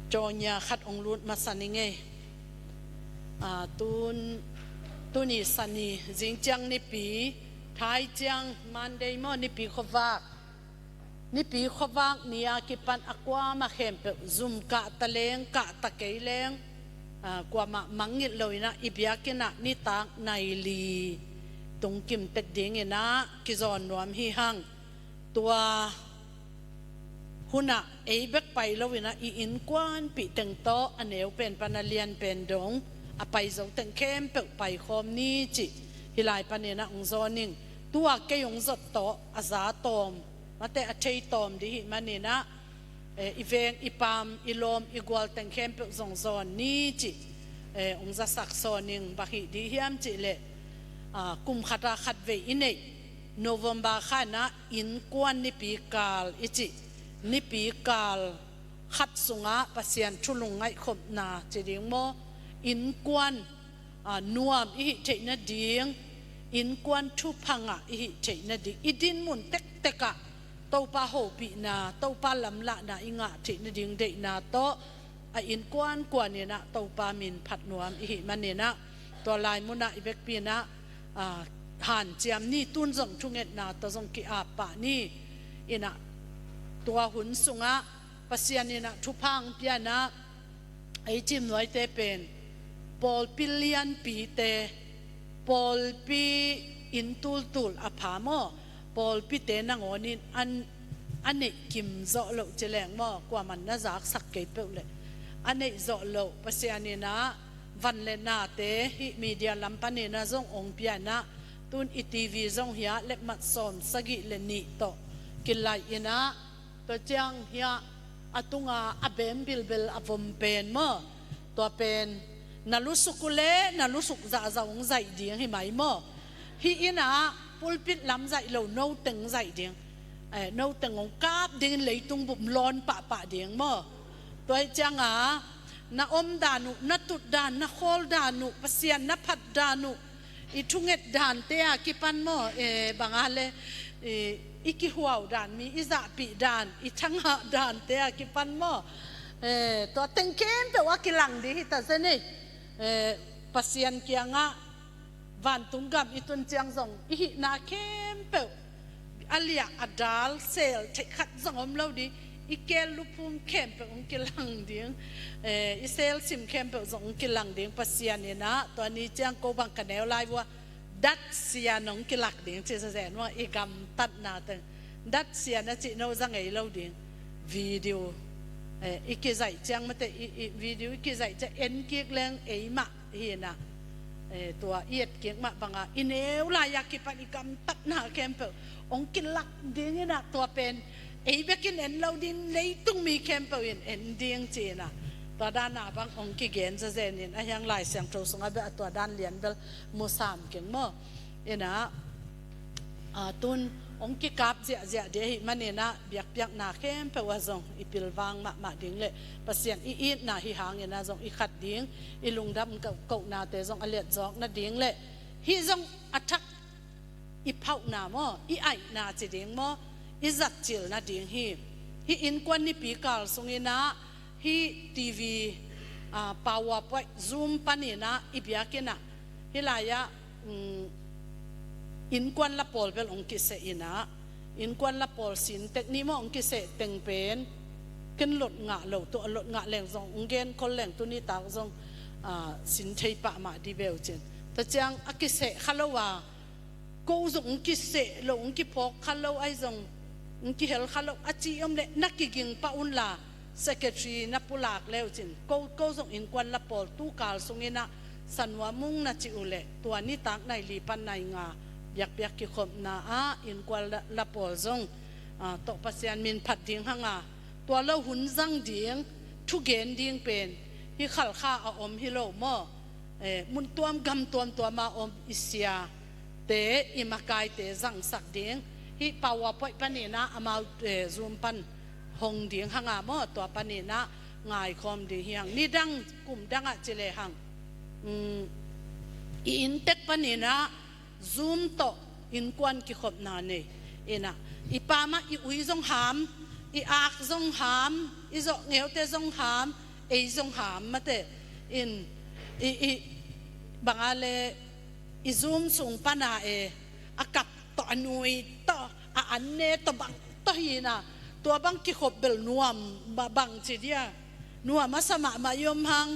Cawnya khat hong lut masa ning ei. Ah, tun, tuni Sani, zing ciang Nipi, thai ciang Monday maw, Nipi khuavak. Nipi khuavak ni a kipan a kuamah khempeuh zum kah ta leng, kah ta kei leng, ah, kuamah mangngilh lo in ah i biakinn ah nitak nai li tungkim tek ding in ah kizawn nuam hi hang. Tua hun ah ei bek pai lo in ah i innkuanpih teng tawh a neu pen pan a lian pen dong a pai zo teng khempeuh paikhawm ni cih hih lai panin ah hong zawn ing. Tua kei hong zot tawh a za tawm, mate a thei tawm dih hih manin ah, eh, i veng, i paam, i lawm, i gual teng khempeuh zong zawn ni cih, eh, hong zasak sawn ing. Bang hih dih hiam cih leh, ah, kum khat ah khatvei i neih November kha in ah innkuan nipi kal i cih, nipi kal khat sungah Pasian thu lungngaihkhopna ci ding maw, innkuan, ah, nuam i hih theih nading, innkuan thupha ngah i hih theih nading, i dinmun tektek ah Topa hopihna, Topa lamlahna i ngah theih nading deihna tawh a innkuan kuan in ah Topa min phat nuam i hih manin ah, tua lai mun ah i vekpi in ah, ah, hanciam ni. Tun zong thungetna tawh zong ki-ap pah ni. In ah tua hun sungah Pasian in ah thupha hong pia in ah, ei cimnuaite pen pawlpi lianpite, pawlpi inn tultul a pha maw, pawlpite nangawn in an a neih kim zawh loh ci leng maw, kuaman na zaksak kei peuh leh a neih zawh loh Pasian in ah van le nate hih media lam panin ah zong ong pia in ah, tun i TV zong hiah lekmat sawm sagih le nih tawh kilaih in ah, tua ciang hiah a tunga a bem bilbel a vom pen maw, tua pen na lusuk uh leh na lusuk zahzah ong zaih ding hi mai maw? Hih in ah pulpit lam zaih lo, noteng zaih ding. Eh, noteng ong kap dingin leitung bup lawn pahpah ding maw? Tua hi cianga na om dan uh, na tut dan, na khawl dan uh, Pasian na phat dan uh, i thunget dante a kipan maw, eh, banga le, eh, i kihuau dan, mi i zahpih dan, i thangah dante a kipan maw, eh, tua teng khempeuh a kilang ding hi ta zen ei. Eh, Pasian kiangah vantung gam i tun ciang zong i hihna khempeuh a liah a dal sel theih khat zong om lo ding. I keel luphum khempeuh ong kilang ding, eh, i sel sim khempeuh zong ong kilang ding. Pasian in ah tua ni ciang ko bang ka neu lai vua, dat sian ong kilak ding ci sa zen vua, i gamtatna teng. Dat sian a cih no za ngei lo ding. Video, eh, i kizaih ciang mate, i, i video i kizaih ciang en kik leng ei mah hi in ah, eh, tua i et kik mah banga i neu lai a kipan i gamtatna khempeuh ong kilak ding in ah, tua pen ei bekin en lo ding, leitung mi khempeuh in en ding ci in ah, tua dana bang ong kigen zazen in, a hiang Lai Siangtho sungah beh a tua dan lian bel mu sam keng maw? In ah, a, tun ong kikap ziahziah ding ahih manin ah biakpiakna khempeuh ah zong i pilvang mahmah ding le Pasian i itna hi hangin ah zong i khat ding, i lungdam ko-, kohnate zong a liatzawk nading le hih zong a thak i phauhna maw, i aihna ci ding maw, i zatcil nading hi. Hih innkuan nipi kal sungin ah hih TV, a, PowerPoint, Zoom panin ah i biakinn ah hih lai-ah, mm, innkuan lapawl bel ong kiseh in ah, innkuan lapawl sin tek ni maw ong kiseh teng pen ken lot ngah lo, tua lot ngah leng zong ong gen khol leng tuni tak zong, a, sin thei pah mah di beuh cin. Tua ciang a kiseh kha lo a, ko zong ong kiseh lo, ong kiphawk kha lo, ai zong ong kihel kha lo a ci om leh na kiging pah un la, secretary na pulak leu cin, ko, ko zong innkuan lapawl tu kal sungin ah sa nuam ung na ci uh leh, tua nitak nai li pan nai nga biakpiak kikhopna ah innkuan la, lapawl zong, a, tawh Pasian min phat ding hanga, tua lo hun zang ding, thugen ding pen hih Khalkha a om hi lo maw? Eh, mun tuam gam tuamtuam a om i siate, i makaite zangsak ding. Hih PowerPoint panin ah amau, eh, Zoom pan hong ding hanga maw, tua panin ah ngaikhawm ding hi hang. Nidang kum dangah ci lehang, mm, i inntek panin ah Zoom tawh innkuan kikhopna nei in ah, i pamah i ui zong ham, i ak zong ham, i zawh ngeute zong ham, ei zong ham mate in, i, i, banga le i Zoom sung pana e, a kap tawh, a nui tawh, a anne tawh, bang tawh hi in ah, tua bang kikhop bel nuam, ba, bang ci dia, nuam a sa mahmah i om hang,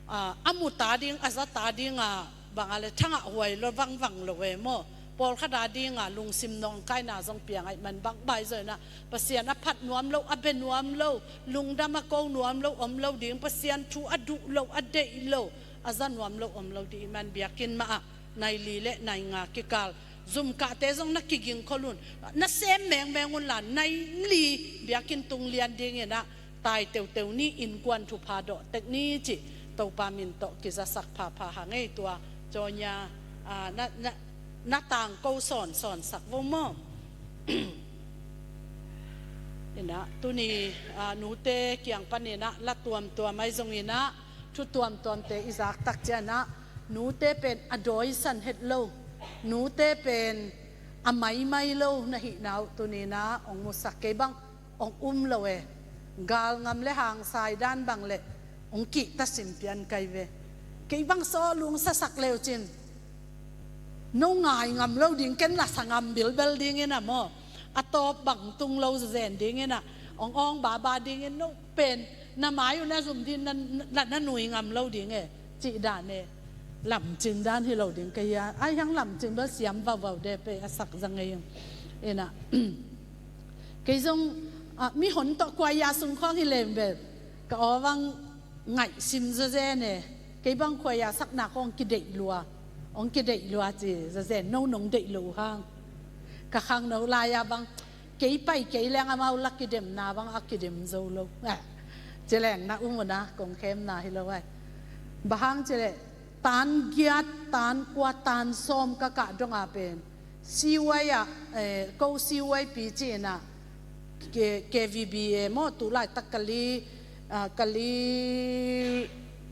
a, a mu ta ding, a za ta ding a, banga le thangah huai lo, vangvang lo e maw? Pawlkhat a ding a lungsim nawngkaina zong piang ahih man bang bai zaw in ah, Pasian a phat nuam lo, a bia nuam lo, lungdam a ko nuam lo om lo ding, Pasian thu a duh lo, a deih lo, a za nuam lo om lo ding ahih man biakinn mah ah nai li le nai nga kikal, zumkahte zong na kiging khol un, na sem mengmeng un la, nai li biakinn tung lian ding in ah, tai teuteu ni, innkuan thupha dawh tek ni cih Topa min tawh kizasak phapha hang ei. Tua Jonya, a, na, na, na tangko sawnsawnsak vo maw? In ah, tuni, a, nute kiang panin ah la tuamtuam ai zongin ah, thu tuamtuamte i zak tak ciangin ah, nute pen a dawisan het lo, nute pen a maimai lo na hihna uh tuni in ah ong musak. Kei bang ong um lo e. Galngam le hangsai dan bang le ong kihta simpian kai ve. Kei bang sawlung sasak leu cin, no ngai ngam lo ding, ken la sa ngam bilbel ding in ah maw? A tawp bang tung lo zen ding in ah, ong awng baba ding in, no pen na mai uh na zum ding, na, na, na nui ngam lo ding e, cih dan e. Lamcin dan hi lo ding ka hia. Ai hang lamcin bel siam vauvau de pe a sak za ngei ing. Ina. Kei zong, ah, mihon tawh kuaya sung khawng hi lem bel. Ka aw bang ngaihsim zazen e. Kei bang kuaya sakna khawng kideih lua. Hong kideih lua ci zazen no nong deih lo hang. Ka khangno lai-a bang kei pai kei leng amau la kidemna bang a kidem zo lo. Eh, ci leng na um uh na kong khemna hi lo ai. Bang hang ci leh tan giat, tan kua, tan sawm ka kah dong a pen C Y ah, eh, ko C Y pi ci-in ah, K-, K V B A maw, tu laitak Kali, ah, Kali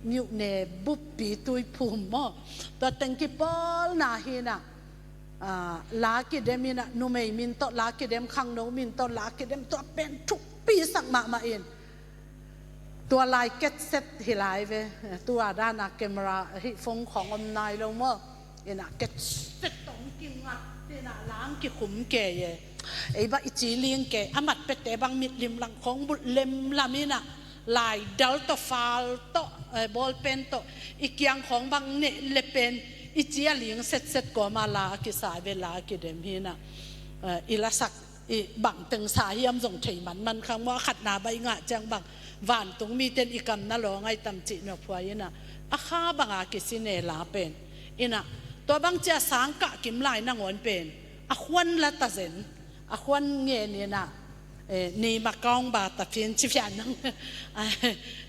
myone buppi Tuiphum maw. Tua teng kipawlna hi-in ah, ah, la kidem in ah, numei min tawh la kidem, khangno min tawh la kidem, tua pen thupi sak mahmah in. Tua lai ket set hi lai ve, tua dan a camera hih phone khawng om nai lo maw. Ina ket set tawh kingat, ina la hong kikhum kei e. Ei bang i ci ling kei, a mat pete bang mitlim lang khawng bulh lemlam ina, lai dal tawh, fal tawh, eh, ball pen tawh, i kiang khawng bang neh le pen, i ci a ling set set kawm a la a kisa ve, la a kidem hi ina. Eh, i lasak i bang teng sa hiam zong thei manman khang maw, a khatna bang i ngah ciang bang vantung miten i kam na lawng ai tam cih nophuai ina, a kha bang a kisi ne la pen. Ina, tua bang cia sang kah kim lai nangawn pen a khuan la ta zen, a khuan ngen ina, eh, ni Makaung ba ta phin ci phian nang.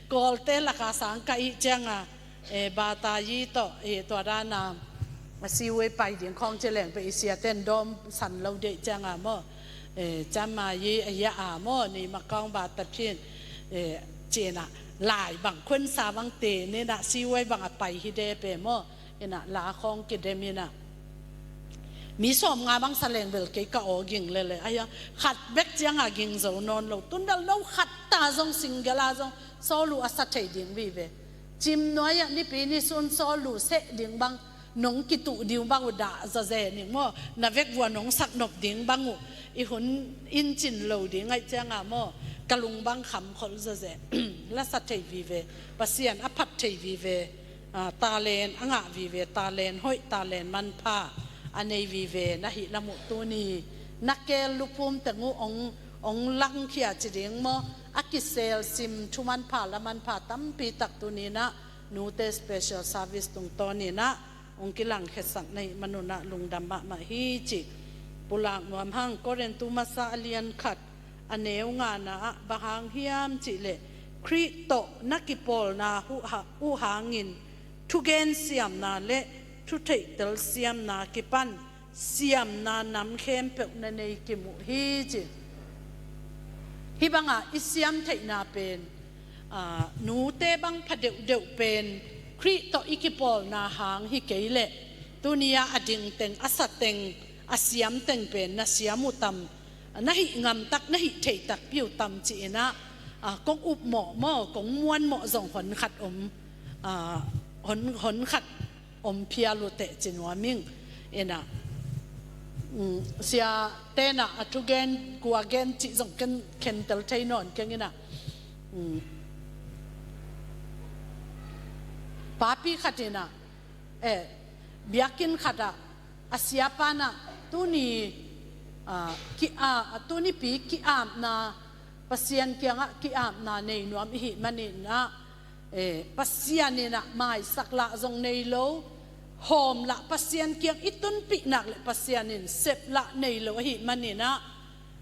Kawlte laka sang kah i ciang a, eh, bata yi tawh, eh, tua dan a, a siwei pai ding khawng ci leng pe i siaten dawm san lo deih ciang a maw. Eh, cama yi a ya a maw, ni Makaung ba ta phin, eh, ci ina, lai bang khuansa bang te, ni na siwei bang a pai hi de pe maw. Ina, la khawng kidem ina. Mi sawm nga bang sa leng bel kei ka aw ging lele. Ai a, khat bek ciang a ging zo nawn lo. Tun bel no khat ta zong single a zong sawl uh a sa thei ding vive. Cim nuai ah nipi ni sun sawl uh seh ding bang, nong kituh ding bang uh dah zazen ning maw, na vek vua nong sak nop ding bang uh i hun in cin lo ding ai ciang a maw, ka lung bang kham khol zazen. La sa thei vive, Pasian a phat thei vive, ah, talent a ngah vive, talent hoih, talent manpha a nei vive, na hih lam uh tuni na keel luphum teng uh ong, ong langkhia ci ding maw, a kisel sim thu manpha la manpha tampi tak tuni na nute special service tungtawn ina ong kilangkhiasak na hih man un ah lungdam mahmah hi ci. Pulak nuam hang, Korintu masa a lian khat a neu ngana ah bang hang hiam cih leh, Khrih tawh na kipawlna uh ha-, uh hangin thugen siamna le thutheihtel siamna kipan siamna nam khempeuh na nei kim uh hi ci. Hih bangah i siam theihna pen, aa, nute bang pha deuhdeuh pen Khrih tawh i kipawlna hang hi kei leh, tuni-ah a ding teng, a sa teng, a siam teng pen na siam uh tam, na hih ngamtak, na hih theihtak pi uh tam ci-in ah, aa, kong upmawh maw, kong muanmawh zong hon khat om, aa, hon, hon khat om phial uh teh ci nuam ing. Ina, mm, sia tena a thugen, kua gen cih zong ken khentel thei nawn keng ina. Mm. Papi khat ina, eh, biakinn khat ah, a siapa na tuni, ah, ki-, ah, tunipi ki-apna, Pasian kiangah ki-apna nei nuam i hih manin ah, eh, Pasian in ah maisak lah zong nei lo, hawm lah Pasian kiang i tunpih nak leh Pasian in sep lah nei lo ahih manin ah,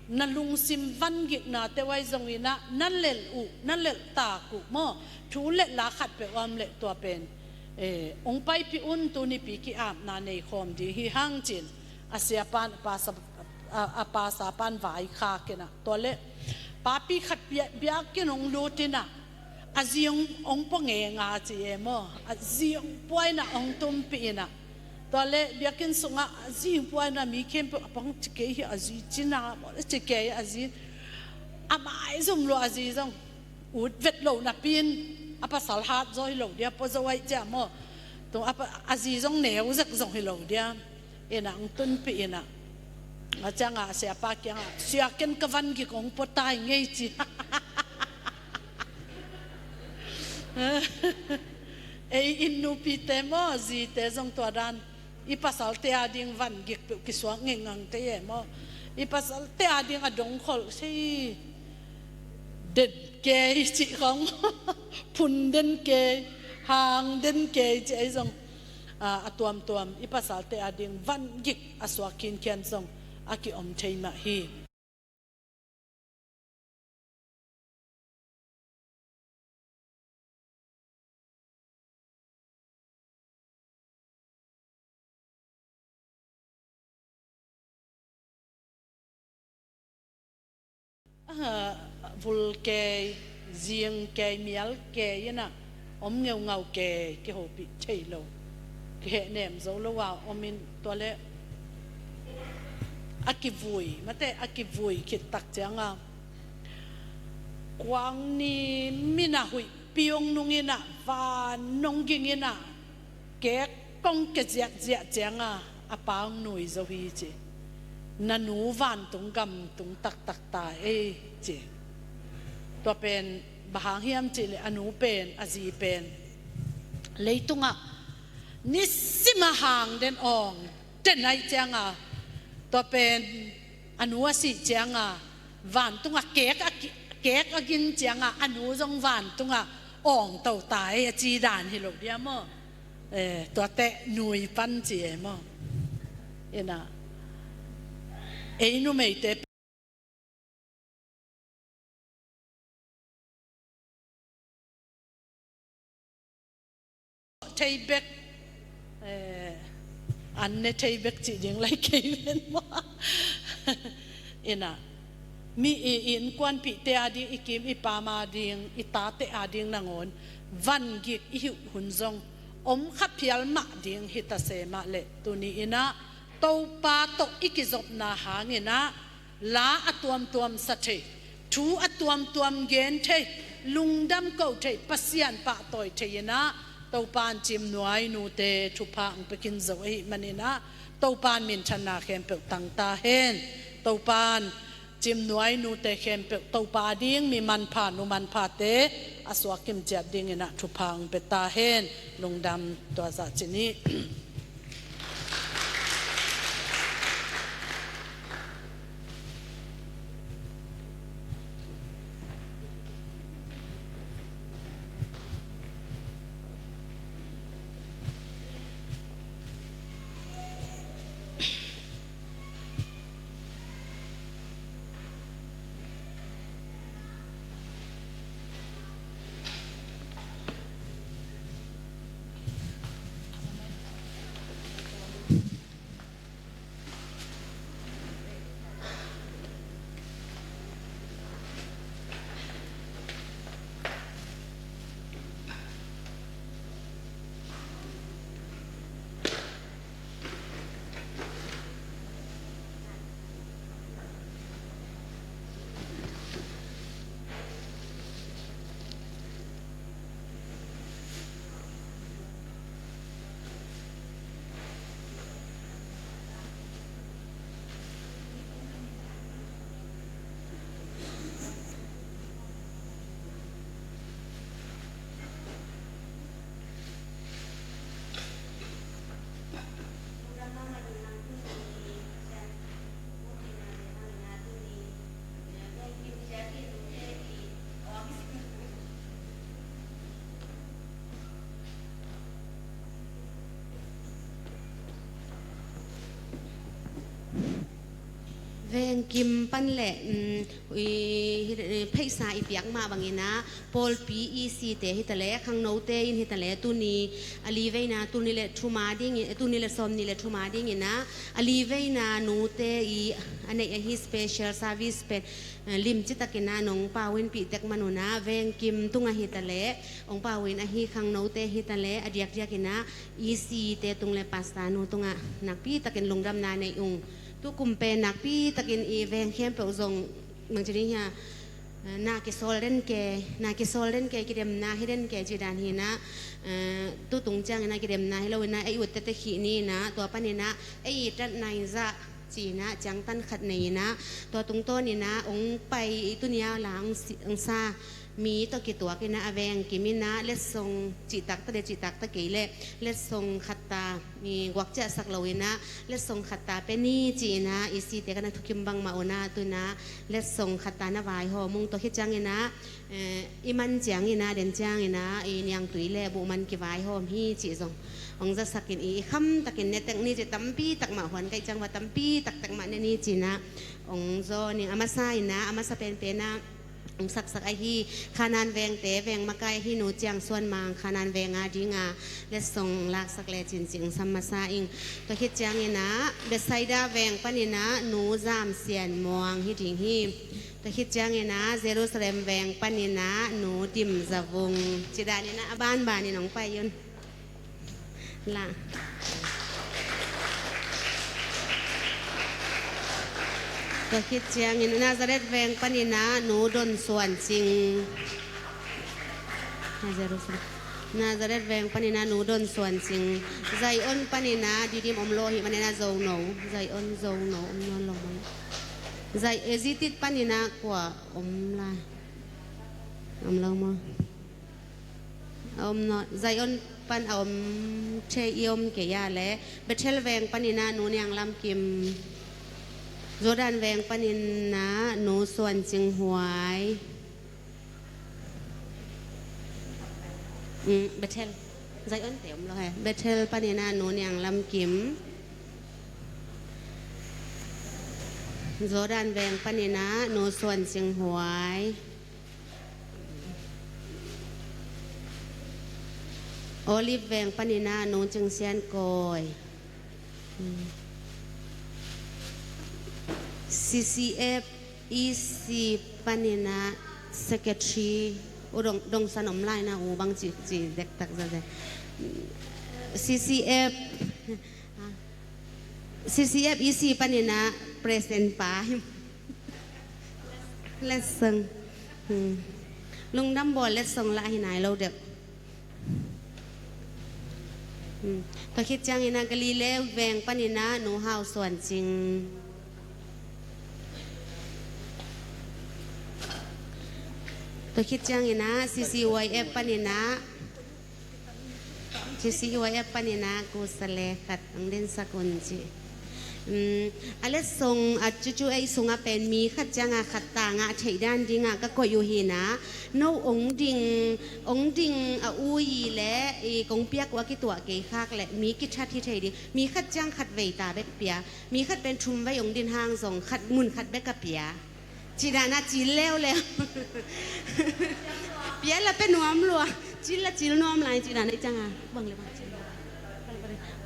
na lungsim vangikna teuh ai zongin ah, na lelh uh, na lelh tak uh maw, thu lelh la khat peuh om leh tua pen, eh, ong paipih un, tunipi ki-apna nei khawm ding hi hang cin, a siapa na pasa, a, a pasa pan vaikhak ina. Tua leh, papi khat bia-, biakinn ong lut ina, a zi ong, ong pua ngenga ci e maw. A zi ong pua ina ong tumpih ina. Tua leh, biakinn sungah a zi ong pua ina mi khempeuh a pang ci kei hi a zi cina maw, ci kei a zi. A maizum lua a zi zong. Ut vet lo napi in, a pasal hat zaw hi lo dia, pua zaw ai cia maw. Tua a pa-, a zi zong neu zek zong hi lo dia. Ina ong tunpih ina. A ciangah a siapa kiangah, sia ken ka vangik ong pua tai ngei ci. Ei inn nupite maw, zite zong tua dan, i pasalte ading vangik peuh kisuak ngeingang te e maw. I pasalte ading a dongkholh sei, den kei cih khong, phun den kei, hang den kei cih ei zong, a, a tuamtuam i pasalte ading vangik a suak khinkhian zong a kiom thei mah hi. Aha, vul kei, zing kei, mial kei inah om ngeungau kei, kihopih thei lo, kihehnem zo lo a om in, tua leh a kivui, mate a kivui khit tak cianga kuang ni minah huih piung nung inah van nong ging inah kek kong ke ziakziak cianga a pa hong nui zo hi ci. Na nu vantung gam tung taktak ta ei ci. Tua pen bang hang hiam cih leh a nu pen, a zi pen leitungah nisim a hang den awng den aih cianga, tua pen a nu a sih cianga vantungah kek a ki-, kek a ging cianga a nu zong vantungah awng to ta ei a ci dan hi lo dia maw. Eh, tuate nui pan ci ei maw. Inah ei numeite thei bek, eh, an ne thei bek cih ding lai kei ven maw. Inah mi i, i innkuanpihte ading, i kim i pam ading, i tate ading nangawn vangik i hih hun zong om kha phial mah ding hi ta se mah leh, tuni inah Topa tawh i kizopna hang inah la a tuamtuam sa thei, thu a tuamtuam gen thei, lungdam ko thei, Pasian pahtawi thei inah Topa in Cimnuai nute thupha hong pia khin zo ahih man inah Topa in minthanna khempeuh tang ta hen. Topa in Cimnuai nute khempeuh Topa ading mi manpha, nu manphate a suak kimciat ding inah thupha hong pia ta hen. Lungdam, tua zah ci ni. Vengkim pan le, um, i, hi, pheisa i piak mah bangin ah, pawlpi E C te hi ta le, khangnote in hi ta le, tuni a li veina, tuni le thum a dingin, tuni le sawmnih le thum a dingin ah, a li veina nute i a neih ahi special service pen, eh, limci takin ah nong pau in pih tek man un ah, vengkim tungah hi ta le, ong pau in ahi khangnote hi ta le, a diakdiakin ah, E C te tung le pastor nu tungah nakpi takin lungdamna nei ung. Tukum pen nakpi takin i veng khempeuh zong bangci ding hia, eh, na kisawl den ke, na kisawl den ke, kidemna hi den ke ci dan hi na, eh, tutung ciangin ah kidemna hi lo in ah, ei ut tete khih ni in ah, tua panin ah ei i tatna in zah ci in ah, ciangtan khat nei in ah, tua tungtawn in ah ong pai, i tuni a la ong si-, ong sa, mi tawh kituak in ah, a veng kim in ah, letsong cihtak ta le cihtak ta kei leh letsong khat ta, i guak ciahsak lo in ah, letsong khat ta pia ni ci in ah, i site ka na thukim bangmah un ah, tu in ah letsong khat ta na vaihawm ung. Tua khit ciangin ah, eh, i man ciangin ah, den ciangin ah, i niangtui le buh man kivaihawm hi cih zong hong zasak in, i, i kham takin ne tek ni ci, tampi tak mah huan ka hih ciang va tampi taktak mah ne ni ci in ah hong zawn ing. A masa in ah, a masa penpen ah hong saksak ahi Khanan vengte veng makai ahi Nu Ciang Suan Mang, Khanan veng a ding a letsong laksak lecin ci hong sam masa ing. Tua khit ciangin ah Bethsaida veng panin ah Nu Zam Sian Muang hi ding hi. Tua khit ciangin ah Jerusalem veng panin ah Nu Dim Za Vung. Ci dan in ah a banban in hong pai un. La. Tua khit ciangin Nazareth veng panin ah Nu Don Suan Cing. Nazareth veng panin ah Nu Don Suan Cing. Zion panin ah Didim om lo hi manin ah Zo No. Zion Zo No om nawn lo maw? Zai-, eh, Zitit panin ah kua om lai? Om lo maw? A om nawn, Zion pan a om thei i om kei a le. Bethel veng panin ah Nu Niang Lam Kim. Jordan veng panin ah Nu Suan Cing Huai. Mm, Bethel. Zion te om lo he. Bethel panin ah Nu Niang Lam Kim. Jordan veng panin ah Nu Suan Cing Huai. Olive veng panin ah Nu Cing Sian Kawi. Hmm. C C F E C panin ah secretary. U Dong, Dong San om lai na, u bang ci, ci dektak zaw zaw. C C F, C C F E C panin ah president pa hi. Letsong. Hmm. Lungdam Bawl letsong lah hi nai lo deuh. Hmm. Tua khit ciangin ah Galilee veng panin ah Nu Hau Suan Cing. Tua khit ciangin ah C C Y F panin ah C C Y F panin ah Kusale khat ang din sakun ci. Um, a letsong a cucu ei sungah pen mi khat ciangah khat tangah theih dan dingah ka koih uh hi in ah, no ong ding, ong ding a ui le i kong piak uh a kituah kei khak le mi kithat hi thei ding. Mi khat ciang khat vei ta bek pia. Mi khat pen thum vei ong din hang zong khat mun khat bek a pia. Cih dan a cil leuleu. Pia la pia nuam lua. Cil la cil nuam lai cih dan a i ciang a. Bang le bang cil.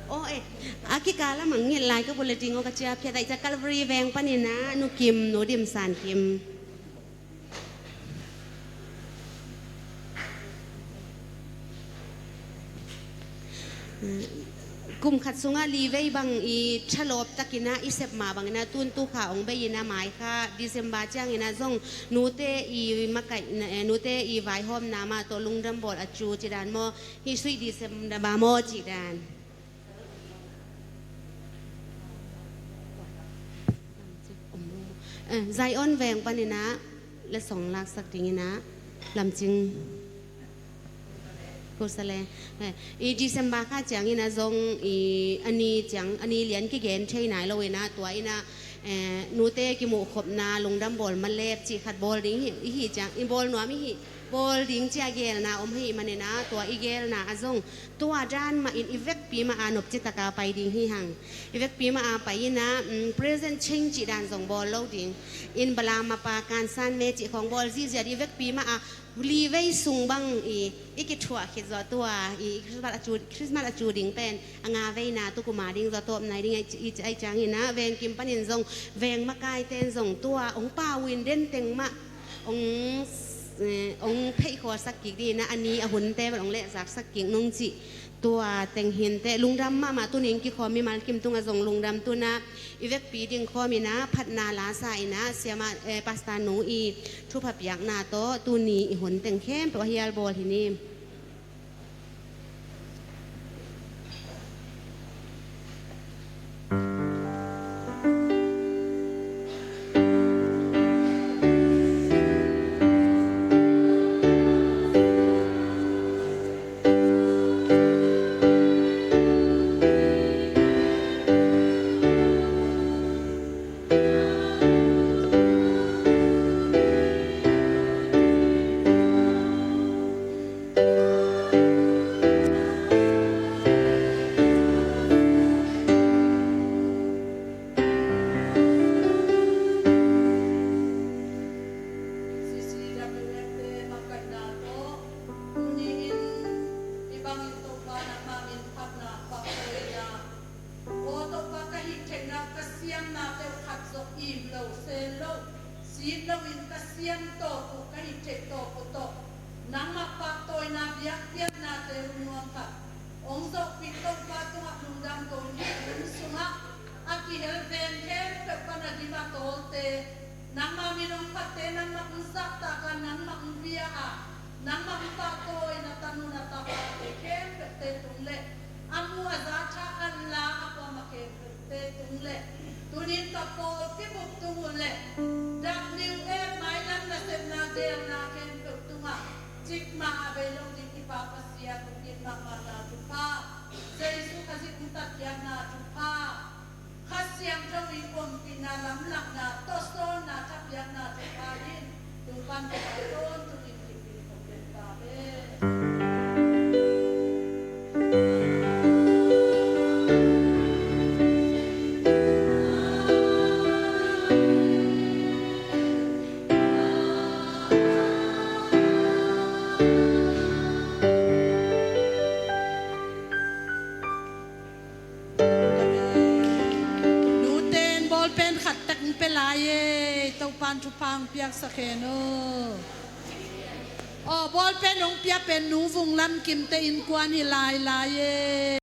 Oh, eh. A kikal a mangngilh lai ka bulletin aw ka ciah phiat a i ciah Calvary veng panin ah Nu Kim, Nu Dim San Kim. Kum khat sungah li vei bang i thalawp takin ah i sep mah bangin ah tun tu kha ong bei in ah mai kha December ciangin ah zong nute i makaih, eh, nute i vaihawmna mah tawh Lungdam Bawl a cu cih dan maw, hih suih December maw cih dan. Eh, Zion veng panin ah letsong laksak dingin ah Lam Cing. Kusale. Eh, i December kha ciangin ah zong i a ni ciang, a ni lian kigen thei nai lo in ah tua in ah, eh, nute kimuhkhopna Lungdam Bawl malep cih khat bawl ding hi, i hi ciang, i bawl nuam i hi. Bawl ding ci a gelna om hi manin ah tua i gelna ah zong tua dan mah in i vekpi mah a nopci taka pai ding hi hang. I vekpi mah a pai in ah, um, present change cih dan zong bawl lo ding. In balam mapa kansan me cih khawng bawl zihziah ding i vekpi mah a li vei sung bang i, i kithuah khit zawh tua i Christmas a cu, Christmas a cu ding pen a nga veina tukum a ding zawh tawp nai ding a i, i, i ciangin ah veng kim panin zong veng makaite in zong tua ong pau in den teng mah ong, eh, ong pheih khuasak kik ding in ah a ni a hunte bel ong lehzaksak kik nung cih tua teng hinteh lungdam mahmah. Tuni in kikhawm mimal kim tungah zong lungdam tun ah i vekpi ding khawm in ah phatna lasa in ah siamah, eh, pastor nu i thupha piakna tawh tuni i hun teng khempeuh a hial bawl hi ni. im lo, sen lo, sit loin ka siam tawp uh, ka hih theih tawp uh tawh nangmah pahtawina biakpiaknate uh nuam khat hong zawhpih Topa tungah lungdam ko-in, hih hun sungah a kihel veng khempeuh pan a dim a tawlte, nangmah min hong phatte, nangmah hong zahtak a, nangmah hong bia a, nangmah hong pahtawi na tanu na tapate khempeuhte tung le a mu a za tha a la a kuamah khempeuhte tung le tuni-in ka pawlpi bup tung uh le W F mailam nasepna gelna khempeuh tungah cikmah a bei lo ding i Pa Pasian, bukit mahmahna thupha, Jesu Khazih hong tatkhiatna thupha, Kha Siangtho i ompihna, lamlahna, tawsawlna, thapiakna thupha in tung pan tung a tawntungin kipin ko pen ta hen. Nute in bawlpen khat tek hong pia lai e, Topa'n thupha hong piaksak hen aw. Aw, bawlpen hong pia pen Nu Vung Lam Kimte innkuan hi lai lai e.